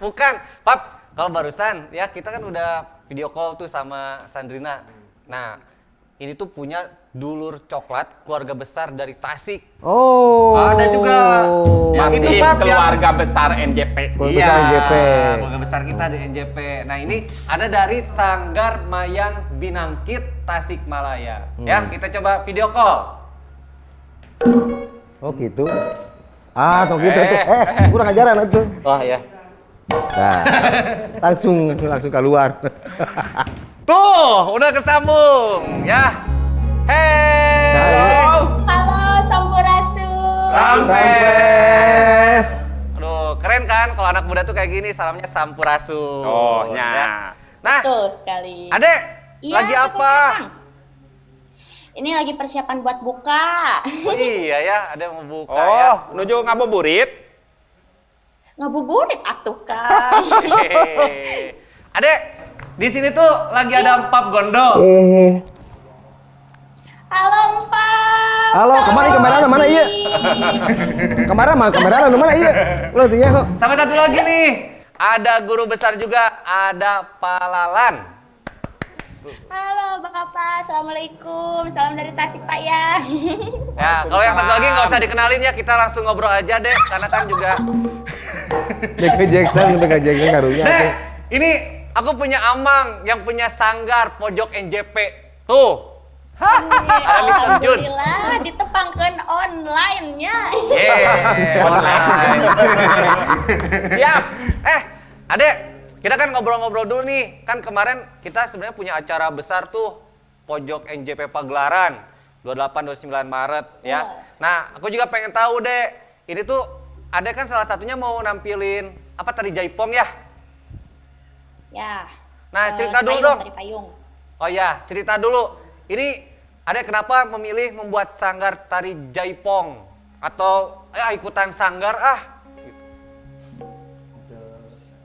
Bukan, Pap. Kalau barusan ya kita kan udah video call tuh sama Sandrina. Nah, ini tuh punya dulur coklat keluarga besar dari Tasik. Oh. Ada juga. Ya, Masih itu, Pap, yang- keluarga besar NJP. Keluarga Iya, besar NJP. keluarga besar kita di NJP. Nah, ini ada dari Sanggar Mayang Binangkit Tasikmalaya. Ya, kita coba video call. Oh gitu. Ah, tuh gitu tuh. Kurang ajaran itu. Oh ya. Nah, langsung langsung keluar. Tuh, udah kesambung ya. Hey. Halo, Sampurasun. Rampes. Aduh, keren kan kalau anak muda tuh kayak gini salamnya Sampurasun. Oh, nya. Ya. Nah, Betul sekali. Adek, Iya, lagi apa? Kang. Ini lagi persiapan buat buka. Oh, iya ya, ada mau buka ya. Oh, nuju ngabuburit. Ngabuburit atuh, Kang. Hehehe. Adek, di sini tuh lagi ada Empap Gondo. Halo, Empap. Halo, kemana kamera mana iya? Kamera mah kamera nu mana iya? Ulah teu kok. Sama satu lagi nih, ada guru besar juga, ada Palalan. Halo, Bapak. Assalamualaikum. Salam dari Tasik, Pak ya. Ya, kalau yang satu lagi nggak usah dikenalin ya, kita langsung ngobrol aja deh, karena kan juga. Michael Jackson, Michael Jackson karunya. Dek, ini aku punya Amang yang punya sanggar pojok NJP. Tuh. Ada Mr. Jun. Alhamdulillah, ditepangkan online-nya. Yeay, online. Siap. Adek, kita kan ngobrol-ngobrol dulu nih. Kan kemarin kita sebenarnya punya acara besar tuh, Pojok NJP Pagelaran, 28-29 Maret ya. Nah, aku juga pengen tahu, Dek. Ini tuh Adek kan salah satunya mau nampilin apa tadi Jaipong ya? Ya. Nah, cerita dulu payung, dong. Tari payung. Oh ya, cerita dulu. Ini Adek kenapa memilih membuat sanggar tari Jaipong atau ikutan sanggar ah? Gitu.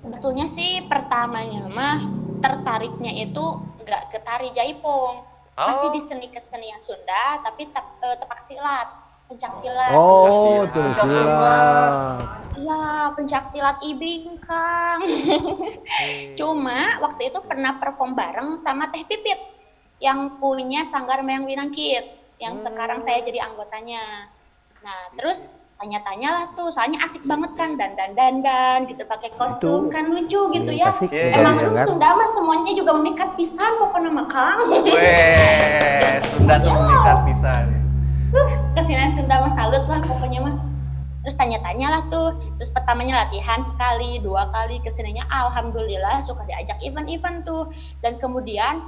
Sebetulnya sih pertamanya mah tertariknya itu nggak ke tari Jaipong. Masih Oh. di seni kesenian Sunda, tapi tepak silat, pencak silat. Oh, tuh Pencak silat. Iya, pencak silat ibing, Kang. Cuma waktu itu pernah perform bareng sama Teh Pipit yang punya Sanggar Mayang Binangkit yang sekarang saya jadi anggotanya. Nah, terus tanya-tanyalah tuh, soalnya asik banget kan dandan-dandan gitu pakai kostum Itu, kan lucu gitu iya, ya. Tasik Iya, Emang juga aduh, kan. Sunda mah semuanya juga memikat pisan pokoknya mah Kang. Weh, Sunda tuh memikat pisan. Kesenian Sunda mah salut lah pokoknya mah. Terus tanya-tanya lah tuh, terus pertamanya latihan sekali, dua kali, kesininya alhamdulillah suka diajak event-event tuh. Dan kemudian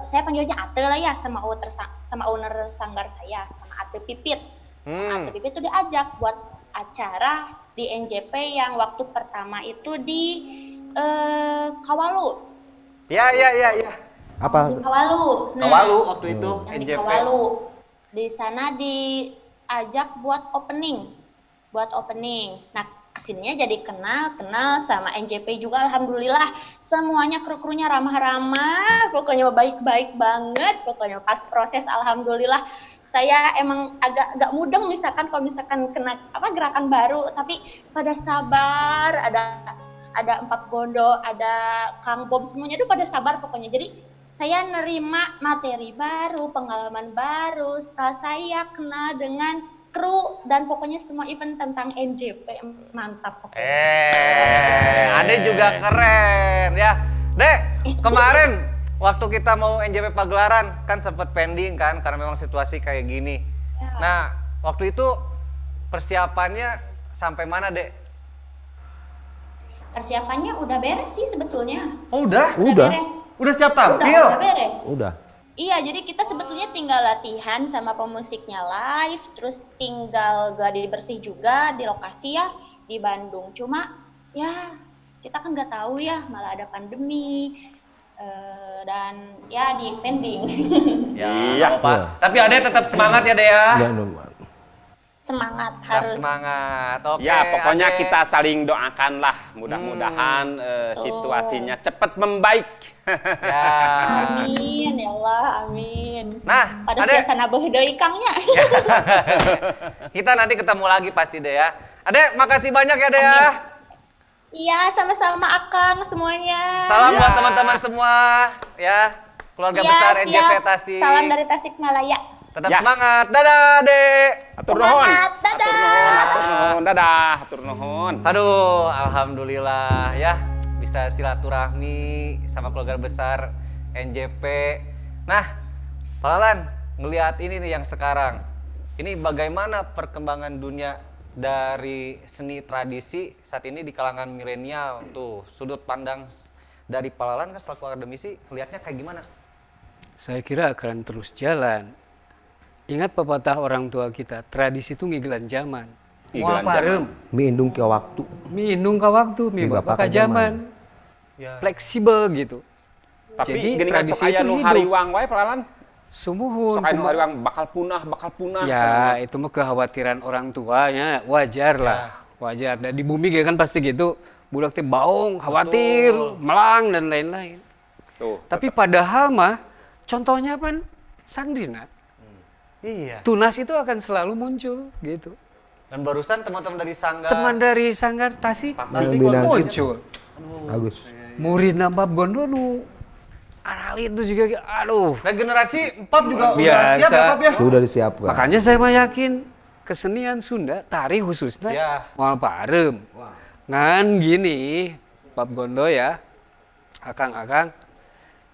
saya panggilnya Ate lah ya sama owner sanggar saya, sama Ate Pipit. Ate Pipit tuh diajak buat acara di NJP yang waktu pertama itu di Kawalu. Ya, ya, ya, ya. Apa? Di Kawalu. Nah, Kawalu waktu itu yang di NJP. Kawalu. Di sana diajak buat opening. Nah, kesininya jadi kenal sama NJP juga, alhamdulillah. Semuanya kru-krunya ramah-ramah, pokoknya baik-baik banget. Pokoknya pas proses alhamdulillah. Saya emang agak agak mudeng misalkan kalau misalkan kena apa gerakan baru, tapi pada sabar, ada Empat Gondo, ada Kang Bob, semuanya itu pada sabar pokoknya. Jadi saya nerima materi baru, pengalaman baru, setelah saya kenal dengan kru dan pokoknya semua event tentang NJP mantap pokoknya. Ade juga keren ya. Dek, kemarin waktu kita mau NJP Pagelaran kan sempet pending kan karena memang situasi kayak gini. Ya. Nah, waktu itu persiapannya sampai mana, Dek? Persiapannya udah beres sih sebetulnya. Oh, udah? Udah. Beres. Udah siap tampil? Udah beres. Udah. Iya, jadi kita sebetulnya tinggal latihan sama pemusiknya live, terus tinggal gladi bersih juga di lokasi ya di Bandung. Cuma ya kita kan nggak tahu ya, malah ada pandemi dan ya di pending. Ya, Iya. nggak apa-apa. Tapi Ade tetap semangat ya, Dek ya. Udah, udah. Semangat Tetap harus. semangat. Oke. Ya, pokoknya Ade. kita saling doakan lah. Mudah-mudahan situasinya cepat membaik. Ya. Amin ya Allah, amin. Nah, Pada Ade, biasa nabeuh deui Kang nya. kita nanti ketemu lagi pasti deh ya. Ade, makasih banyak ya, Ade ya. Iya, sama-sama Akang semuanya. Salam Ya. buat teman-teman semua ya. Keluarga Iya, besar siap. NJP Tasik. Salam dari Tasikmalaya. Tetap Ya. semangat. Dadah, Dek. Atur nuhun. Semangat, dadah. Atur nuhun, atur nuhun. Dadah, atur nuhun. Aduh, alhamdulillah ya bisa silaturahmi sama keluarga besar NJP. Nah, Pak Lalan, ngelihat ini nih yang sekarang. Ini bagaimana perkembangan dunia dari seni tradisi saat ini di kalangan milenial tuh. Sudut pandang dari Pak Lalan kan selaku akademisi ngelihatnya kayak gimana? Saya kira akan terus jalan. Ingat pepatah orang tua kita, tradisi itu ngigelan zaman. Ngigelan Moal pareum, Miindung ke waktu. miindung ka waktu, mi Mi bapa bapa ka ka zaman. Ya. Fleksibel gitu. Tapi Jadi geuningan tradisi sok aya itu nu hidup. hariwang wae Pak Lalan. Sumuhun. Sok aya nu kumaha- hariwang bakal punah, bakal punah. Ya, itu mah kekhawatiran orang tuanya, wajar lah. Wajar. Dan di bumi ge kan pasti gitu. Budak teh baong, khawatir, melang dan lain-lain. Tuh. Tapi padahal mah contohnya pan Sandrina. Iya. Tunas itu akan selalu muncul gitu. Dan barusan teman-teman dari Sanggar Teman dari Sanggar Tasik Tasik muncul. Bagus. Murid nampak Gondo nu arali itu juga aduh. Regenerasi Pap juga udah Biasa. siap ya Pap ya? Sudah disiapkan. Makanya saya mah yakin kesenian Sunda, tari khususnya, Ya. moal pareum. Ngan gini, Pap Gondo ya, akang-akang,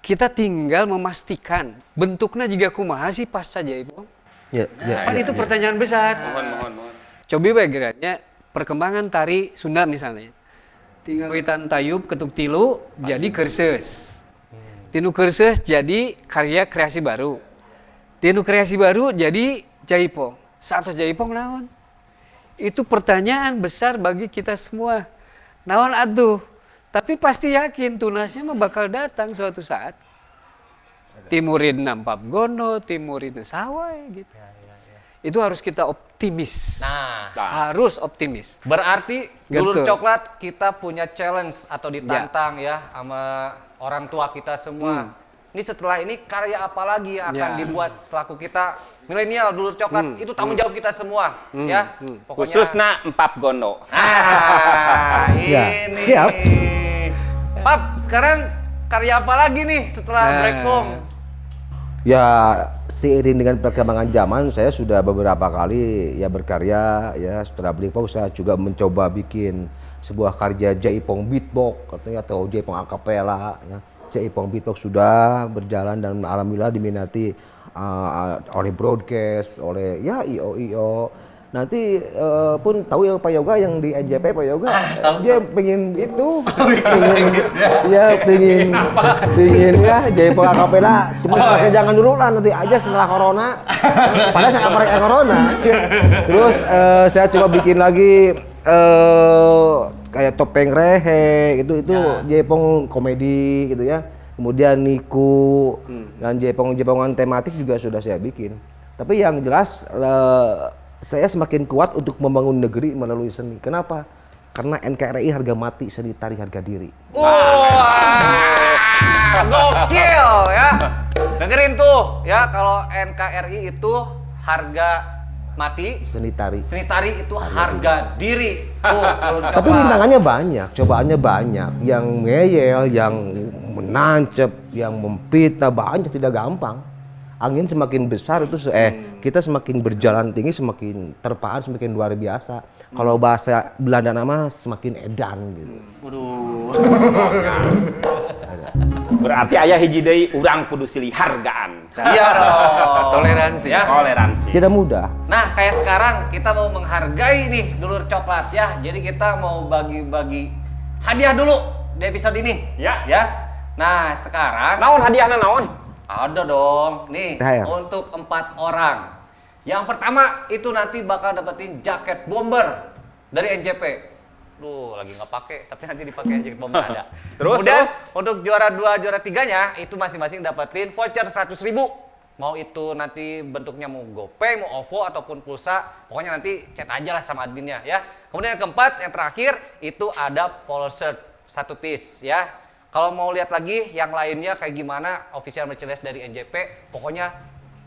kita tinggal memastikan bentuknya juga kumaha sih pasca Jaipong. Ya, ya, Kan ya, itu ya. pertanyaan besar. Mohon, mohon, mohon. Cobi we geranya perkembangan tari Sunda misalnya. Tinggal witan tayub ketuk tilu jadi kerses. Tinu kerses jadi karya kreasi baru. Tinu kreasi baru jadi jaipong. Satu jaipong naon? Itu pertanyaan besar bagi kita semua. Naon atuh? Tapi pasti yakin tunasnya mah bakal datang suatu saat. Timurin Pap Gono, timurin Sawai gitu. Itu harus kita optimis. Nah, Harus optimis. berarti dulur Gitu. coklat kita punya challenge atau ditantang ya sama orang tua kita semua. Ini setelah ini karya apa lagi yang akan Ya. dibuat selaku kita milenial dulur coklat itu tanggung jawab kita semua ya. Pokoknya Khususna Empap Gondo. Ah, Ya, ini. siap. Pap, sekarang karya apa lagi nih setelah Nah. Break Home? Ya, seiring dengan perkembangan zaman, saya sudah beberapa kali ya berkarya ya. Setelah Blingpong saya juga mencoba bikin sebuah karya Jaipong Beatbox katanya atau Jaipong akapela ya. Jaipong Beatbox sudah berjalan dan alhamdulillah diminati oleh broadcast, oleh ya IO IO. Nanti pun tahu yang Pak Yoga yang di NJP Pak Yoga, dia pengen itu, pengen, ya pengen, pengen ya Jaipong akapela. Cuma saya jangan dulu lah, nanti aja setelah corona. Padahal saya nggak pernah corona. Terus saya coba bikin lagi kayak topeng rehe itu Jaipong komedi gitu ya. Kemudian Niku dan Jaipong-Jaipongan tematik juga sudah saya bikin. Tapi yang jelas saya semakin kuat untuk membangun negeri melalui seni. Kenapa? Karena NKRI harga mati, seni tari harga diri. Wah, gokil ya. Dengerin tuh ya kalau NKRI itu harga mati, Seni tari. seni tari itu harga diri. Tuh, dulur Tapi coklat. rintangannya banyak, cobaannya banyak. Yang ngeyel, yang menancep, yang mempita, banyak, tidak gampang. Angin semakin besar itu, kita semakin berjalan tinggi, semakin terpaan, semakin luar biasa. Kalau bahasa Belanda nama semakin edan gitu. Waduh. Berarti aya hiji deui urang kudu silih hargaan. Iya dong. Toleransi. Ya. Toleransi. Tidak mudah. Nah, kayak sekarang kita mau menghargai nih dulur coklat ya. Jadi kita mau bagi-bagi hadiah dulu di episode ini. Ya. Ya. Nah, sekarang Naon hadiahna naon? ada dong. Nih, THR. untuk 4 orang. Yang pertama itu nanti bakal dapetin jaket bomber dari NJP. Duh, lagi nggak pakai, tapi nanti dipakai jaket bomber ada. Terus, Kemudian terus? untuk juara 2, juara 3-nya itu masing-masing dapetin voucher 100.000. Mau itu nanti bentuknya mau GoPay, mau OVO ataupun pulsa, pokoknya nanti chat aja lah sama adminnya ya. Kemudian yang keempat, yang terakhir itu ada polo shirt 1 piece ya. Kalau mau lihat lagi yang lainnya kayak gimana official merchandise dari NJP, pokoknya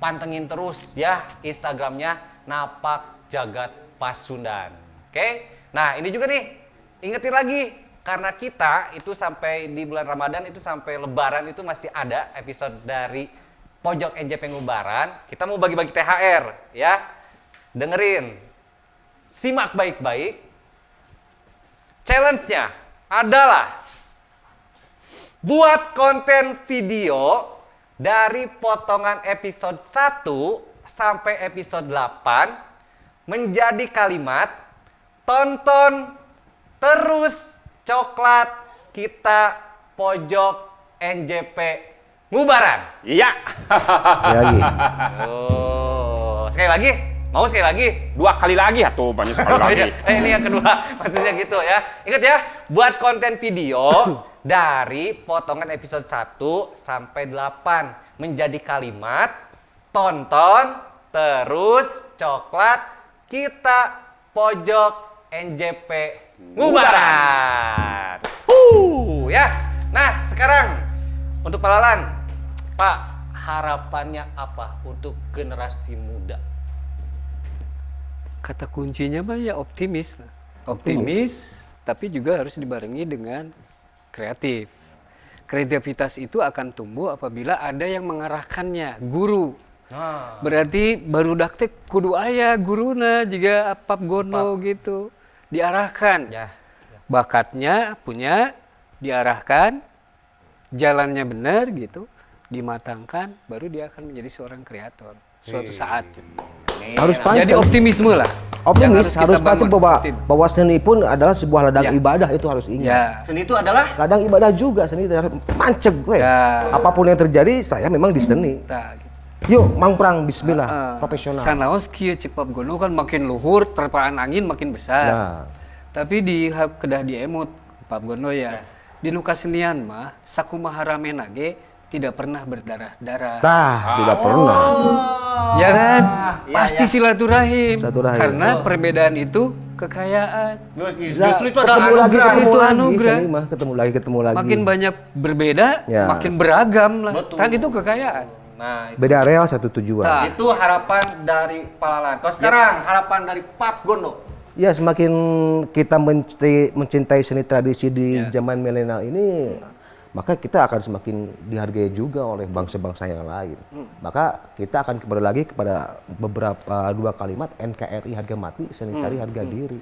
Pantengin terus ya Instagramnya Napak Jagat Pasundan. Oke, nah ini juga nih, ingetin lagi, karena kita itu sampai di bulan Ramadan itu sampai Lebaran itu masih ada episode dari Pojok NJP Ngubaran. Kita mau bagi-bagi THR ya. Dengerin, simak baik-baik. Challenge-nya adalah buat konten video dari potongan episode 1 sampai episode 8 menjadi kalimat tonton terus coklat kita pojok NJP Ngubaran. Iya. Sekali lagi. Oh, sekali lagi? Mau sekali lagi? Dua kali lagi atuh, banyak sekali Oh, lagi. iya. Ini yang kedua, maksudnya gitu ya. Ingat ya, buat konten video dari potongan episode 1 sampai 8 menjadi kalimat tonton terus coklat kita pojok NJP Ngubaran. Ya. Nah, sekarang untuk Palalan, Pak, harapannya apa untuk generasi muda? Kata kuncinya mah ya optimis. Optimis, tapi juga harus dibarengi dengan kreatif. Kreativitas itu akan tumbuh apabila ada yang mengarahkannya, guru. Nah. Berarti barudak teh kudu aya guruna juga Pap Gono gitu. Diarahkan. Ya. Bakatnya punya, diarahkan, jalannya benar gitu, dimatangkan, baru dia akan menjadi seorang kreator suatu saat. Harus pancen. Jadi optimisme lah. Optimis Yang harus kita pancen bangun, bahwa optimis. bahwa seni pun adalah sebuah ladang Ya. ibadah, itu harus ingat. Ya. Seni itu adalah Ladang ibadah juga seni itu harus panceg gue. Ya. Apapun yang terjadi saya memang di seni. Tah, gitu. Yuk, mangprang bismillah, profesional. Sanaos kieu cek Pap Gono kan makin luhur, terpaan angin makin besar. Nah. Tapi di kedah diemut Pap Gono ya. Di nu kasenian mah sakumaha ramena ge tidak pernah berdarah-darah. Tah, tidak pernah. Ya kan? Iya, Pasti iya. silaturahim. Silaturahim. Karena perbedaan itu kekayaan. Justru itu adalah ketemu lagi, anugerah. ketemu Itu lagi, anugerah. seni mah, ketemu lagi, ketemu lagi. Makin banyak berbeda, Ya. makin beragam lah. Betul. Kan itu kekayaan. Nah, Beda real satu tujuan. Tah. itu harapan dari Palalan. Kalau sekarang harapan dari Pap Gono. Ya, semakin kita mencintai seni tradisi di zaman milenial ini, maka kita akan semakin dihargai juga oleh bangsa-bangsa yang lain. Maka kita akan kembali lagi kepada beberapa dua kalimat NKRI harga mati, seni tari harga diri.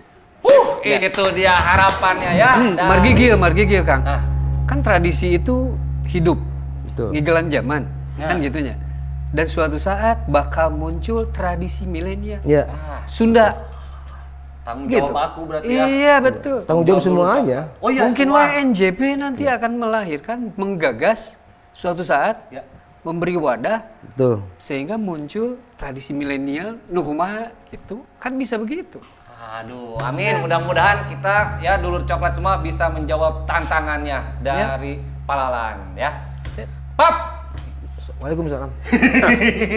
Itu dia harapannya ya. Margi kieu, margi kieu, Kang. Ah. Kan tradisi itu hidup. Betul. Ngigelan zaman, Nah. kan gitunya. Dan suatu saat bakal muncul tradisi milenial. Ya, Sunda. Tanggung Gitu. jawab aku berarti ya. Iya, betul. tanggung jawab semuanya. Oh iya, Mungkin semua. WNJP nanti akan melahirkan, menggagas suatu saat Ya. memberi wadah Betul. sehingga muncul tradisi milenial nu kumaha gitu kan bisa begitu. Aduh, amin. Mudah-mudahan kita ya dulur coklat semua bisa menjawab tantangannya dari Palalan ya. Pap. Waalaikumsalam.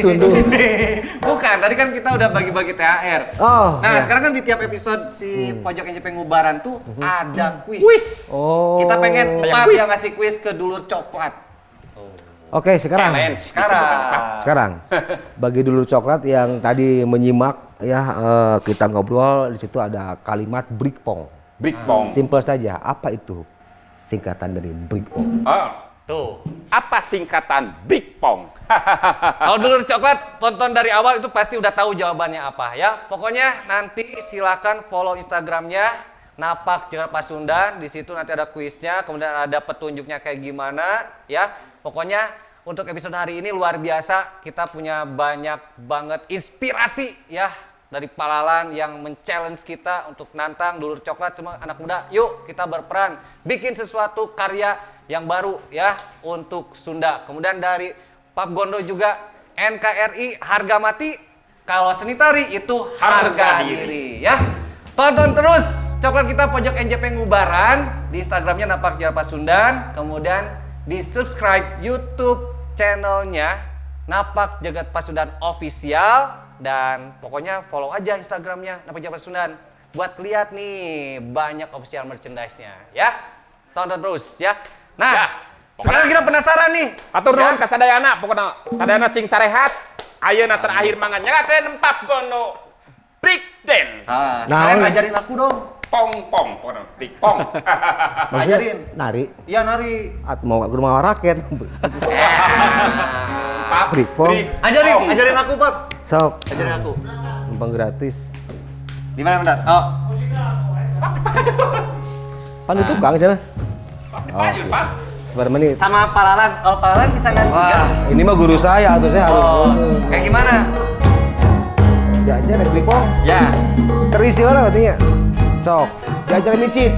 Tunggu. Bukan, tadi kan kita udah bagi-bagi THR. Oh, Nah, ya. sekarang kan di tiap episode si Pojok NJP Ngubaran tuh ada kuis. Kuis. Oh. Kita pengen Kayak Pap kuis. yang ngasih kuis ke dulur coklat. Oke, sekarang. Challenge. Sekarang. Sekarang bagi dulur coklat yang tadi menyimak ya kita ngobrol di situ ada kalimat brikpong. Brikpong. Simpel saja, apa itu singkatan dari brikpong? Oh. Tuh. Apa singkatan Brikpong? Kalau dulur coklat tonton dari awal itu pasti udah tahu jawabannya apa ya. Pokoknya nanti silakan follow Instagramnya Napak Jagat Pasundan. Di situ nanti ada kuisnya, kemudian ada petunjuknya kayak gimana ya. Pokoknya untuk episode hari ini luar biasa, kita punya banyak banget inspirasi ya dari Palalan yang men-challenge kita untuk nantang dulur coklat semua anak muda. Yuk kita berperan bikin sesuatu karya yang baru ya untuk Sunda. Kemudian dari Pap Gondo juga NKRI harga mati, kalau seni tari itu harga, Harga diri. diri. Ya. Tonton terus coklat kita Pojok NJP Ngubaran di Instagramnya Napak Jalan Pasundan, kemudian di subscribe YouTube channelnya Napak Jagat Pasundan Official dan pokoknya follow aja Instagramnya Napak Jagat Pasundan buat lihat nih banyak official merchandise-nya ya. Tonton terus ya. Nah, Ya, sekarang kita penasaran nih. Atur Ya. nuhun ka sadayana, pokokna sadayana cing sarehat. Ayeuna terakhir mangga nyalakeun Pap Gono break dance. Ah, Nah, sekalian ini. ajarin aku dong. Pong pong pong break pong. Maksudnya Ajarin. nari Iya nari. atau mau ke rumah rakyat. Pap Break pong. break Ajarin, pong. ajarin aku, Pap. Sok, Ajarin aku. numpang gratis. Di mana bentar? Oh, Pan itu tukang cenah. Pap dipayun, Pap. Sebar menit. sama Palalan. Kalau Palalan bisa nari juga. Ini mah guru saya atau saya harus. Oh, kayak gimana? Diajar break pong. Ya. Terisi lah katanya. Sok, diajar micit.